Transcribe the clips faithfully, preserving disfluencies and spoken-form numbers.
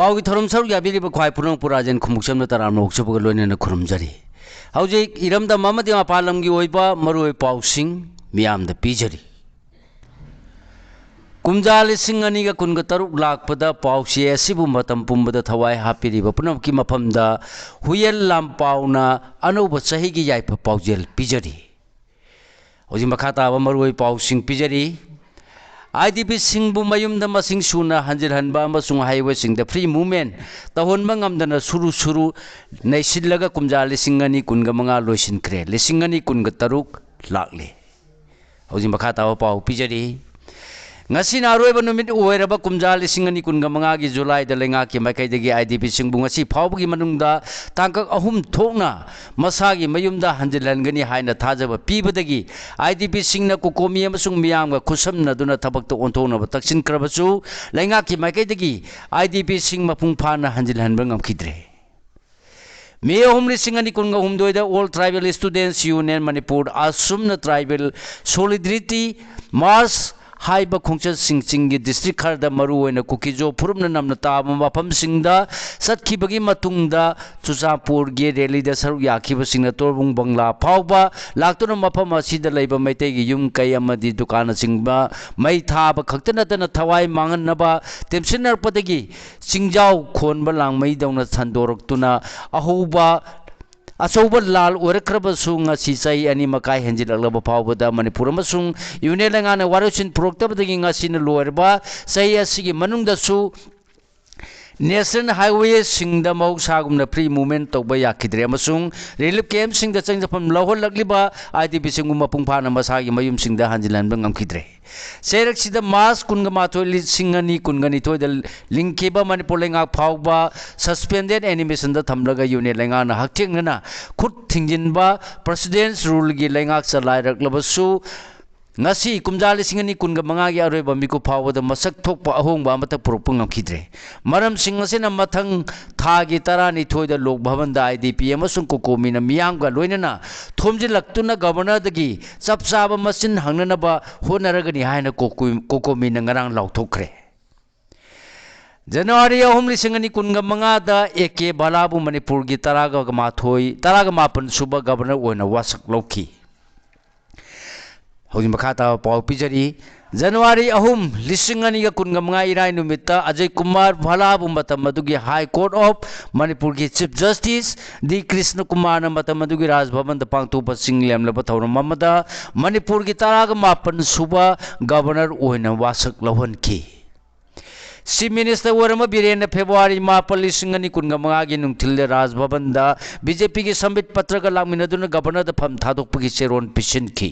ꯄꯥꯎꯒꯤ ꯊꯧꯔꯝ ꯁꯔꯨꯛ ꯌꯥꯕꯤꯔꯤꯕ ꯈ꯭ꯋꯥꯏ ꯄꯨꯝꯅꯃꯛꯄꯨ ꯔꯥꯖꯦꯟ ꯈꯨꯃꯨꯛꯆꯝꯅ ꯇꯔꯥꯝꯅ ꯑꯣꯛꯆꯕꯒ ꯂꯣꯏꯅꯅ ꯈꯨꯔꯨꯝꯖꯔꯤ꯫ ꯍꯧꯖꯤꯛ ꯏꯔꯝꯗꯝ ꯑꯃꯗꯤ ꯃꯄꯥꯟ ꯂꯝꯒꯤ ꯑꯣꯏꯕ ꯃꯔꯨꯑꯣꯏꯕ ꯄꯥꯎꯁꯤꯡ ꯃꯤꯌꯥꯝꯗ ꯄꯤꯖꯔꯤ꯫ ꯀꯨꯝꯖꯥ ꯂꯤꯁꯤꯡ ꯑꯅꯤꯒ ꯀꯨꯟꯒ ꯇꯔꯨꯛ ꯂꯥꯛꯄꯗ ꯄꯥꯎꯆꯦ ꯑꯁꯤꯕꯨ ꯃꯇꯝ ꯄꯨꯝꯕꯗ ꯊꯋꯥꯏ ꯍꯥꯞꯄꯤꯔꯤꯕ ꯄꯨꯝꯅꯃꯛꯀꯤ ꯃꯐꯝꯗ ꯍꯨꯌꯦꯜ ꯂꯥꯟꯄꯥꯎꯅ ꯑꯅꯧꯕ ꯆꯍꯤꯒꯤ ꯌꯥꯏꯐ ꯄꯥꯎꯖꯦꯜ ꯄꯤꯖꯔꯤ꯫ ꯍꯧꯖꯤꯛ ꯃꯈꯥ ꯇꯥꯕ ꯃꯔꯨꯑꯣꯏ ꯄꯥꯎꯁꯤꯡ ꯄꯤꯖꯔꯤ꯫ IDPꯁꯤꯡꯕꯨ ꯃꯌꯨꯝꯗ ꯃꯁꯤꯡ ꯁꯨꯅ ꯍꯟꯖꯤꯜꯍꯟꯕ ꯑꯃꯁꯨꯡ highwayꯁꯤꯡꯗ free movement ꯇꯧꯍꯟꯕ ꯉꯝꯗꯅ ꯁꯨꯔꯨ ꯁꯨꯔꯨ ꯅꯩꯁꯤꯜꯂꯒ ꯀꯨꯝꯖꯥ ꯂꯤꯁꯤꯡ ꯑꯅꯤ ꯀꯨꯟꯒ ꯃꯉꯥ ꯂꯣꯏꯁꯤꯟꯈ꯭ꯔꯦ꯫ ꯂꯤꯁꯤꯡ ꯑꯅꯤ ꯀꯨꯟꯒ ꯇꯔꯨꯛ ꯂꯥꯛꯂꯦ꯫ ꯍꯧꯖꯤꯛ ꯃꯈꯥ ꯇꯥꯕ ꯄꯥꯎ ꯄꯤꯖꯔꯤ꯫ ꯉꯁꯤꯅ ꯑꯔꯣꯏꯕ ꯅꯨꯃꯤꯠ ꯑꯣꯏꯔꯕ ꯀꯨꯝꯖꯥ ꯂꯤꯁꯤꯡ ꯑꯅꯤ ꯀꯨꯟꯒ ꯃꯉꯥꯒꯤ ꯖꯨꯂꯥꯏꯗ ꯂꯩꯉꯥꯛꯀꯤ ꯃꯥꯏꯀꯩꯗꯒꯤ IDPꯁꯤꯡꯕꯨ ꯉꯁꯤ ꯐꯥꯎꯕꯒꯤ ꯃꯅꯨꯡꯗ ꯇꯥꯡꯀꯛ ꯑꯍꯨꯝ ꯊꯣꯛꯅ ꯃꯁꯥꯒꯤ ꯃꯌꯨꯝꯗ ꯍꯟꯖꯤꯜꯍꯟꯒꯅꯤ ꯍꯥꯏꯅ ꯊꯥꯖꯕ ꯄꯤꯕꯗꯒꯤ IDPꯁꯤꯡꯅ ꯀꯣꯀꯣꯃꯤ ꯑꯃꯁꯨꯡ ꯃꯤꯌꯥꯝꯒ ꯈꯨꯠꯁꯝꯅꯗꯨꯅ ꯊꯕꯛꯇ ꯑꯣꯟꯊꯣꯛꯅꯕ ꯇꯛꯁꯤꯟꯈ꯭ꯔꯕꯁꯨ, ꯂꯩꯉꯥꯛꯀꯤ ꯃꯥꯏꯀꯩꯗꯒꯤ IDPꯁꯤꯡ ꯃꯄꯨꯡ ꯐꯥꯅ ꯍꯟꯖꯤꯜꯍꯟꯕ ꯉꯝꯈꯤꯗ꯭ꯔꯦ꯫ ꯃꯦ ꯑꯍꯨꯝ, ꯂꯤꯁꯤꯡ ꯑꯅꯤ ꯀꯨꯟꯒ ꯍꯨꯝꯗꯣꯏꯗ All Tribal Students Union Manipur ꯑꯁꯨꯝꯅ Tribal Solidarity March ꯍꯥꯏꯕ ꯈꯣꯡꯆꯠꯁꯤꯡ ꯆꯤꯡꯒꯤ district ꯈꯔꯗ, ꯃꯔꯨꯑꯣꯏꯅ ꯀꯨꯀꯤꯖꯣ ꯐꯨꯔꯨꯞꯅ ꯅꯝꯅ ꯇꯥꯕ ꯃꯐꯝꯁꯤꯡꯗ ꯆꯠꯈꯤꯕꯒꯤ ꯃꯇꯨꯡꯗ, ꯆꯨꯔꯆꯥꯟꯄꯨꯔꯒꯤ rallyꯗ ꯁꯔꯨꯛ ꯌꯥꯈꯤꯕꯁꯤꯡꯅ ꯇꯣꯔꯕꯨꯡ ꯕꯪꯂꯥ ꯐꯥꯎꯕ ꯂꯥꯛꯇꯨꯅ ꯃꯐꯝ ꯑꯁꯤꯗ ꯂꯩꯕ ꯃꯩꯇꯩꯒꯤ ꯌꯨꯝ ꯀꯩ ꯑꯃꯗꯤ ꯗꯨꯀꯥꯟꯅꯆꯤꯡꯕ ꯃꯩ ꯊꯥꯕ ꯈꯛꯇ ꯅꯠꯇꯅ ꯊꯋꯥꯏ ꯃꯥꯡꯍꯟꯅꯕ ꯇꯦꯝꯁꯤꯟꯅꯔꯛꯄꯗꯒꯤ ꯆꯤꯡꯖꯥꯎ ꯈꯣꯟꯕ ꯂꯥꯡꯃꯩꯗꯧꯅ ꯁꯟꯗꯣꯔꯛꯇꯨꯅ ꯑꯍꯧꯕ ꯑꯆꯧꯕ ꯂꯥꯜ ꯑꯣꯏꯔꯛꯈ꯭ꯔꯕꯁꯨ, ꯉꯁꯤ ꯆꯍꯤ ꯑꯅꯤ ꯃꯈꯥꯏ ꯍꯦꯟꯖꯤꯜꯂꯛꯂꯕ ꯐꯥꯎꯕꯗ ꯃꯅꯤꯄꯨꯔ ꯑꯃꯁꯨꯡ ꯌꯨꯅꯤꯌꯟ ꯂꯩꯉꯥꯛꯅ ꯋꯥꯔꯣꯏꯁꯤꯟ ꯄꯨꯔꯛꯇꯕꯗꯒꯤ ꯉꯁꯤꯅ ꯂꯣꯏꯔꯕ ꯆꯍꯤ ꯑꯁꯤꯒꯤ ꯃꯅꯨꯡꯗꯁꯨ national highwayꯁꯤꯡꯗ ꯃꯍꯧꯁꯥꯒꯨꯝꯅ free movement ꯇꯧꯕ ꯌꯥꯈꯤꯗ꯭ꯔꯦ ꯑꯃꯁꯨꯡ relief campꯁꯤꯡꯗ ꯆꯪꯖꯐꯝ ꯂꯧꯍꯜꯂꯛꯂꯤꯕ IDPꯁꯤꯡꯕꯨ ꯃꯄꯨꯡ ꯐꯥꯅ ꯃꯁꯥꯒꯤ ꯃꯌꯨꯝꯁꯤꯡꯗ ꯍꯟꯖꯤꯜꯍꯟꯕ ꯉꯝꯈꯤꯗ꯭ꯔꯦ꯫ ꯆꯩꯔꯛꯁꯤꯗ March ꯀꯨꯟꯒ ꯃꯥꯊꯣꯏ, ꯂꯤꯁꯤꯡ ꯑꯅꯤ ꯀꯨꯟꯒ ꯅꯤꯊꯣꯏꯗ ꯂꯤꯡꯈꯤꯕ ꯃꯅꯤꯄꯨꯔ ꯂꯩꯉꯥꯛ ꯐꯥꯎꯕ suspended animationꯗ ꯊꯝꯂꯒ ꯌꯨꯅꯤꯌꯟ ꯂꯩꯉꯥꯛꯅ ꯍꯛꯊꯦꯡꯅꯅ ꯈꯨꯠ ꯊꯤꯡꯖꯤꯟꯕ President's Ruleꯒꯤ ꯂꯩꯉꯥꯛ ꯆꯂꯥꯏꯔꯛꯂꯕꯁꯨ, ꯉꯁꯤ ꯀꯨꯝꯖꯥ ꯂꯤꯁꯤꯡ ꯑꯅꯤ ꯀꯨꯟꯒ ꯃꯉꯥꯒꯤ ꯑꯔꯣꯏꯕ ꯃꯤꯀꯨꯞ ꯐꯥꯎꯕꯗ ꯃꯁꯛ ꯊꯣꯛꯄ ꯑꯍꯣꯡꯕ ꯑꯃꯠꯇ ꯄꯨꯔꯛꯄ ꯉꯝꯈꯤꯗ꯭ꯔꯦ꯫ ꯃꯔꯝꯁꯤꯡ ꯑꯁꯤꯅ ꯃꯊꯪ ꯊꯥꯒꯤ ꯇꯔꯥꯅꯤꯊꯣꯏꯗ ꯂꯣꯛ ꯚꯕꯟꯗ IDP ꯑꯃꯁꯨꯡ ꯀꯣꯀꯣꯃꯤꯅ ꯃꯤꯌꯥꯝꯒ ꯂꯣꯏꯅꯅ ꯊꯣꯝꯖꯤꯜꯂꯛꯇꯨꯅ Governorꯗꯒꯤ ꯆꯞ ꯆꯥꯕ ꯃꯁꯤꯡ ꯍꯪꯅꯅꯕ ꯍꯣꯠꯅꯔꯒꯅꯤ ꯍꯥꯏꯅ ꯀꯣꯀꯣ-, ꯀꯣꯀꯣꯃꯤꯅ ꯉꯔꯥꯡ ꯂꯥꯎꯊꯣꯛꯈ꯭ꯔꯦ꯫ ꯖꯅꯋꯥꯔꯤ ꯑꯍꯨꯝ, ꯂꯤꯁꯤꯡ ꯑꯅꯤ ꯀꯨꯟꯒ ꯃꯉꯥꯗ ꯑꯦ ꯀꯦ ꯕꯂꯥꯕꯨ ꯃꯅꯤꯄꯨꯔꯒꯤ ꯇꯔꯥꯒ ꯃꯥꯊꯣꯏ, ꯇꯔꯥꯒ ꯃꯥꯄꯟ ꯁꯨꯕ ꯒꯕꯔꯅꯔ ꯑꯣꯏꯅ ꯋꯥꯁꯛ ꯂꯧꯈꯤ꯫ ꯍꯧꯖꯤꯛ ꯃꯈꯥ ꯇꯥꯕ ꯄꯥꯎ ꯄꯤꯖꯔꯤ꯫ ꯖꯅꯋꯥꯔꯤ ꯑꯍꯨꯝ, ꯂꯤꯁꯤꯡ ꯑꯅꯤꯒ ꯀꯨꯟꯒ ꯃꯉꯥ, ꯏꯔꯥꯏ ꯅꯨꯃꯤꯠꯇ ꯑꯖꯌ ꯀꯨꯃꯥꯔ ꯚꯥꯂꯥꯕꯨ ꯃꯇꯝ ꯑꯗꯨꯒꯤ High Court of ꯃꯅꯤꯄꯨꯔꯒꯤ Chief Justice ꯗꯤ ꯀ꯭ꯔꯤꯁꯅ ꯀꯨꯃꯥꯔꯅ ꯃꯇꯝ ꯑꯗꯨꯒꯤ ꯔꯥꯖ ꯚꯕꯟꯗ ꯄꯥꯡꯊꯣꯛꯄ ꯆꯤꯡ ꯂꯦꯝꯂꯕ ꯊꯧꯔꯝ ꯑꯃꯗ ꯃꯅꯤꯄꯨꯔꯒꯤ ꯇꯔꯥꯒ ꯃꯥꯄꯟ ꯁꯨꯕ ꯒꯕꯔꯅꯔ ꯑꯣꯏꯅ ꯋꯥꯁꯛ ꯂꯧꯍꯟꯈꯤ꯫ ꯆꯤꯐ ꯃꯤꯅꯤꯁꯇꯔ ꯑꯣꯏꯔꯝꯕ ꯕꯤꯔꯦꯟꯅ ꯐꯦꯕ꯭ꯔꯨꯋꯥꯔꯤ ꯃꯥꯄꯟ, ꯂꯤꯁꯤꯡ ꯑꯅꯤ ꯀꯨꯟꯒ ꯃꯉꯥꯒꯤ ꯅꯨꯡꯊꯤꯜꯗ ꯔꯥꯖ ꯚꯕꯟꯗ ꯕꯤ ꯖꯦ ꯄꯤꯒꯤ ꯁꯝꯕꯤꯠ ꯄꯇ꯭ꯔꯒ ꯂꯥꯛꯃꯤꯟꯅꯗꯨꯅ ꯒꯕꯔꯅꯔꯗ ꯐꯝ ꯊꯥꯗꯣꯛꯄꯒꯤ ꯆꯦꯔꯣꯟ ꯄꯤꯁꯤꯟꯈꯤ꯫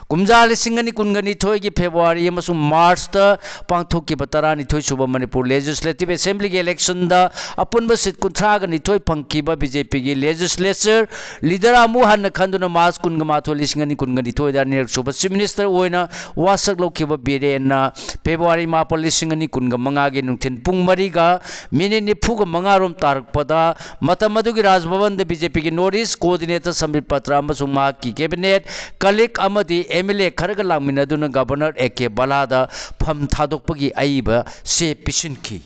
ꯀꯨꯝꯖꯥ ꯂꯤꯁꯤꯡ ꯑꯅꯤ ꯀꯨꯟꯒ ꯅꯤꯊꯣꯏꯒꯤ ꯐꯦꯕ꯭ꯔꯨꯋꯥꯔꯤ ꯑꯃꯁꯨꯡ ꯃꯥꯔꯆꯇ ꯄꯥꯡꯊꯣꯛꯈꯤꯕ ꯇꯔꯥꯅꯤꯊꯣꯏ ꯁꯨꯕ ꯃꯅꯤꯄꯨꯔ ꯂꯦꯖꯤꯁꯂꯦꯇꯤꯚ ꯑꯦꯁꯦꯝꯕ꯭ꯂꯤꯒꯤ ꯏꯂꯦꯛꯁꯟꯗ ꯑꯄꯨꯟꯕ ꯁꯤꯠ ꯀꯨꯟꯊ꯭ꯔꯥꯒ ꯅꯤꯊꯣꯏ ꯐꯪꯈꯤꯕ ꯕꯤ ꯖꯦ ꯄꯤꯒꯤ ꯂꯦꯖꯤꯁꯂꯦꯆꯔ ꯂꯤꯗꯔ ꯑꯃꯨꯛ ꯍꯟꯅ ꯈꯟꯗꯨꯅ ꯃꯥꯔꯆ ꯀꯨꯟꯒ ꯃꯥꯊꯣꯏ, ꯂꯤꯁꯤꯡ ꯑꯅꯤ ꯀꯨꯟꯒ ꯅꯤꯊꯣꯏꯗ ꯑꯅꯤꯔꯛ ꯁꯨꯕ ꯆꯤꯐ ꯃꯤꯅꯤꯁꯇꯔ ꯑꯣꯏꯅ ꯋꯥꯁꯛ ꯂꯧꯈꯤꯕ ꯕꯤꯔꯦꯟꯅ ꯐꯦꯕ꯭ꯔꯨꯋꯥꯔꯤ ꯃꯥꯄꯟ, ꯂꯤꯁꯤꯡ ꯑꯅꯤ ꯀꯨꯟꯒ ꯃꯉꯥꯒꯤ ꯅꯨꯡꯊꯤꯜ ꯄꯨꯡ ꯃꯔꯤꯒ ꯃꯤꯅꯤꯠ ꯅꯤꯐꯨꯒ ꯃꯉꯥ ꯔꯣꯝ ꯇꯥꯔꯛꯄꯗ ꯃꯇꯝ ꯑꯗꯨꯒꯤ ꯔꯥꯖ ꯚꯕꯟꯗ ꯕꯤ ꯖꯦ ꯄꯤꯒꯤ ꯅꯣꯔꯠ ꯏꯁ ꯀꯣꯑꯣꯔꯗꯤꯅꯦꯇꯔ ꯁꯝꯕꯤꯠ ꯄꯇ꯭ꯔ ꯑꯃꯁꯨꯡ ꯃꯍꯥꯛꯀꯤ ꯀꯦꯕꯤꯅꯦꯠ ꯀꯂꯤꯛ ꯑꯃꯗꯤ ꯑꯦꯝ ꯑꯦꯜ ꯑꯦ ꯈꯔꯒ ꯂꯥꯛꯃꯤꯟꯅꯗꯨꯅ ꯒꯕꯔꯅꯔ ꯑꯦ ꯀꯦ ꯕꯂꯥꯗ ꯐꯝ ꯊꯥꯗꯣꯛꯄꯒꯤ ꯑꯏꯕ ꯆꯦ ꯄꯤꯁꯤꯟꯈꯤ꯫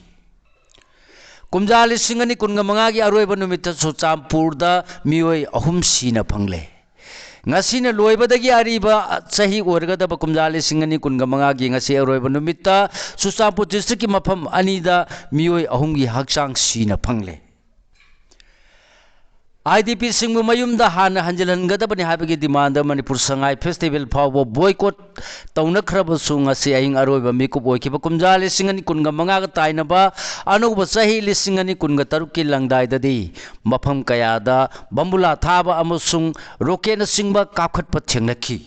ꯀꯨꯝꯖꯥ ꯂꯤꯁꯤꯡ ꯑꯅꯤ ꯀꯨꯟꯒ ꯃꯉꯥꯒꯤ ꯑꯔꯣꯏꯕ ꯅꯨꯃꯤꯠꯇ ꯆꯨꯔꯆꯥꯟꯄꯨꯔꯗ ꯃꯤꯑꯣꯏ ꯑꯍꯨꯝ ꯁꯤꯅ ꯐꯪꯂꯦ꯫ ꯉꯁꯤꯅ ꯂꯣꯏꯕꯗꯒꯤ ꯑꯔꯤꯕ ꯆꯍꯤ ꯑꯣꯏꯔꯒꯗꯕ ꯀꯨꯝꯖꯥ ꯂꯤꯁꯤꯡ ꯑꯅꯤ ꯀꯨꯟꯒ ꯃꯉꯥꯒꯤ ꯉꯁꯤ ꯑꯔꯣꯏꯕ ꯅꯨꯃꯤꯠꯇ ꯆꯨꯔꯆꯥꯟꯄꯨꯔ ꯗꯤꯁꯇ꯭ꯔꯤꯛꯀꯤ ꯃꯐꯝ ꯑꯅꯤꯗ ꯃꯤꯑꯣꯏ ꯑꯍꯨꯝꯒꯤ ꯍꯛꯆꯥꯡ ꯁꯤꯅ ꯐꯪꯂꯦ꯫ ꯑꯥꯏ ꯗꯤ ꯄꯤꯁꯤꯡꯕꯨ ꯃꯌꯨꯝꯗ ꯍꯥꯟꯅ ꯍꯟꯖꯤꯜꯍꯟꯒꯗꯕꯅꯤ ꯍꯥꯏꯕꯒꯤ ꯗꯤꯃꯥꯟꯗ ꯃꯅꯤꯄꯨꯔ ꯁꯉꯥꯏ ꯐꯦꯁꯇꯤꯚꯦꯜ ꯐꯥꯎꯕ ꯕꯣꯏꯀꯣꯠ ꯇꯧꯅꯈ꯭ꯔꯕꯁꯨ ꯉꯁꯤ ꯑꯍꯤꯡ ꯑꯔꯣꯏꯕ ꯃꯤꯀꯨꯞ ꯑꯣꯏꯈꯤꯕ ꯀꯨꯝꯖꯥ ꯂꯤꯁꯤꯡ ꯑꯅꯤ ꯀꯨꯟꯒ ꯃꯉꯥꯒ ꯇꯥꯏꯅꯕ ꯑꯅꯧꯕ ꯆꯍꯤ ꯂꯤꯁꯤꯡ ꯑꯅꯤ ꯀꯨꯟꯒ ꯇꯔꯨꯛꯀꯤ ꯂꯪꯗꯥꯏꯗꯗꯤ ꯃꯐꯝ ꯀꯌꯥꯗ ꯕꯝꯕꯨꯂꯥ ꯊꯥꯕ ꯑꯃꯁꯨꯡ ꯔꯣꯀꯦꯠꯅꯆꯤꯡꯕ ꯀꯥꯞꯈꯠꯄ ꯊꯦꯡꯅꯈꯤ꯫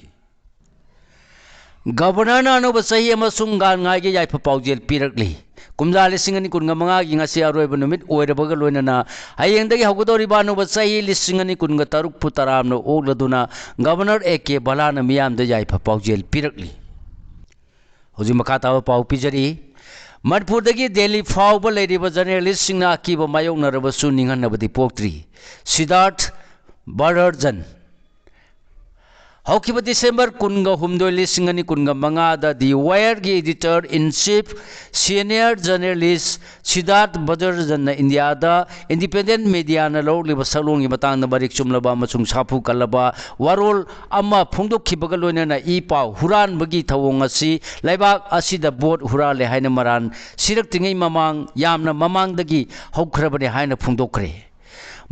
ꯒꯕꯔꯅꯔꯅ ꯑꯅꯧꯕ ꯆꯍꯤ ꯑꯃꯁꯨꯡ ꯒꯥꯟ ꯉꯥꯏꯒꯤ ꯌꯥꯏꯐ ꯄꯥꯎꯖꯦꯜ ꯄꯤꯔꯛꯂꯤ꯫ ꯀꯨꯝꯖꯥ ꯂꯤꯁꯤꯡ ꯑꯅꯤ ꯀꯨꯟꯒ ꯃꯉꯥꯒꯤ ꯉꯁꯤ ꯑꯔꯣꯏꯕ ꯅꯨꯃꯤꯠ ꯑꯣꯏꯔꯕꯒ ꯂꯣꯏꯅꯅ ꯍꯌꯦꯡꯗꯒꯤ ꯍꯧꯒꯗꯧꯔꯤꯕ ꯑꯅꯧꯕ ꯆꯍꯤ ꯂꯤꯁꯤꯡ ꯑꯅꯤ ꯀꯨꯟꯒ ꯇꯔꯨꯛꯄꯨ ꯇꯔꯥꯝꯅ ꯑꯣꯛꯂꯗꯨꯅ ꯒꯕꯔꯅꯔ ꯑꯦ ꯀꯦ ꯕꯂꯥꯅ ꯃꯤꯌꯥꯝꯗ ꯌꯥꯏꯐ ꯄꯥꯎꯖꯦꯜ ꯄꯤꯔꯛꯂꯤ꯫ ꯍꯧꯖꯤꯛ ꯃꯈꯥ ꯇꯥꯕ ꯄꯥꯎ ꯄꯤꯖꯔꯤ꯫ ꯃꯅꯤꯄꯨꯔꯗꯒꯤ ꯗꯦꯜꯂꯤ ꯐꯥꯎꯕ ꯂꯩꯔꯤꯕ ꯖꯔꯅꯦꯂꯤꯁꯁꯤꯡꯅ ꯑꯀꯤꯕ ꯃꯥꯌꯣꯛꯅꯔꯕꯁꯨ ꯅꯤꯡꯍꯟꯅꯕꯗꯤ ꯄꯣꯛꯇ꯭ꯔꯤ꯫ ꯁꯤꯗꯥꯔꯊ ꯕꯔꯔꯖꯟ꯫ ꯍꯧꯈꯤꯕ ꯗꯤꯁꯦꯝꯕꯔ ꯀꯨꯟꯒ ꯍꯨꯝꯗꯣꯏ, ꯂꯤꯁꯤꯡ ꯑꯅꯤ ꯀꯨꯟꯒ ꯃꯉꯥꯗ The Wire ꯒꯤ editor in chief, senior journalist ꯁꯤꯗꯥꯔꯊ ꯕꯗꯔꯖꯟꯅ ꯏꯟꯗꯤꯌꯥꯗ independent media ꯅ ꯂꯧꯔꯛꯂꯤꯕ ꯁꯛꯂꯣꯟꯒꯤ ꯃꯇꯥꯡꯗ ꯃꯔꯤꯛ ꯆꯨꯝꯂꯕ ꯑꯃꯁꯨꯡ ꯁꯥꯐꯨ ꯀꯜꯂꯕ ꯋꯥꯔꯣꯜ ꯑꯃ ꯐꯣꯡꯗꯣꯛꯈꯤꯕꯒ ꯂꯣꯏꯅꯅ ꯏ ꯄꯥꯎ ꯍꯨꯔꯥꯟꯕꯒꯤ ꯊꯧꯑꯣꯡ ꯑꯁꯤ ꯂꯩꯕꯥꯛ ꯑꯁꯤꯗ ꯚꯣꯠ ꯍꯨꯔꯥꯜꯂꯦ ꯍꯥꯏꯅ ꯃꯔꯥꯜ ꯁꯤꯔꯛꯇ꯭ꯔꯤꯉꯩ ꯃꯃꯥꯡ ꯌꯥꯝꯅ ꯃꯃꯥꯡꯗꯒꯤ ꯍꯧꯈ꯭ꯔꯕꯅꯤ ꯍꯥꯏꯅ ꯐꯣꯡꯗꯣꯛꯈ꯭ꯔꯦ꯫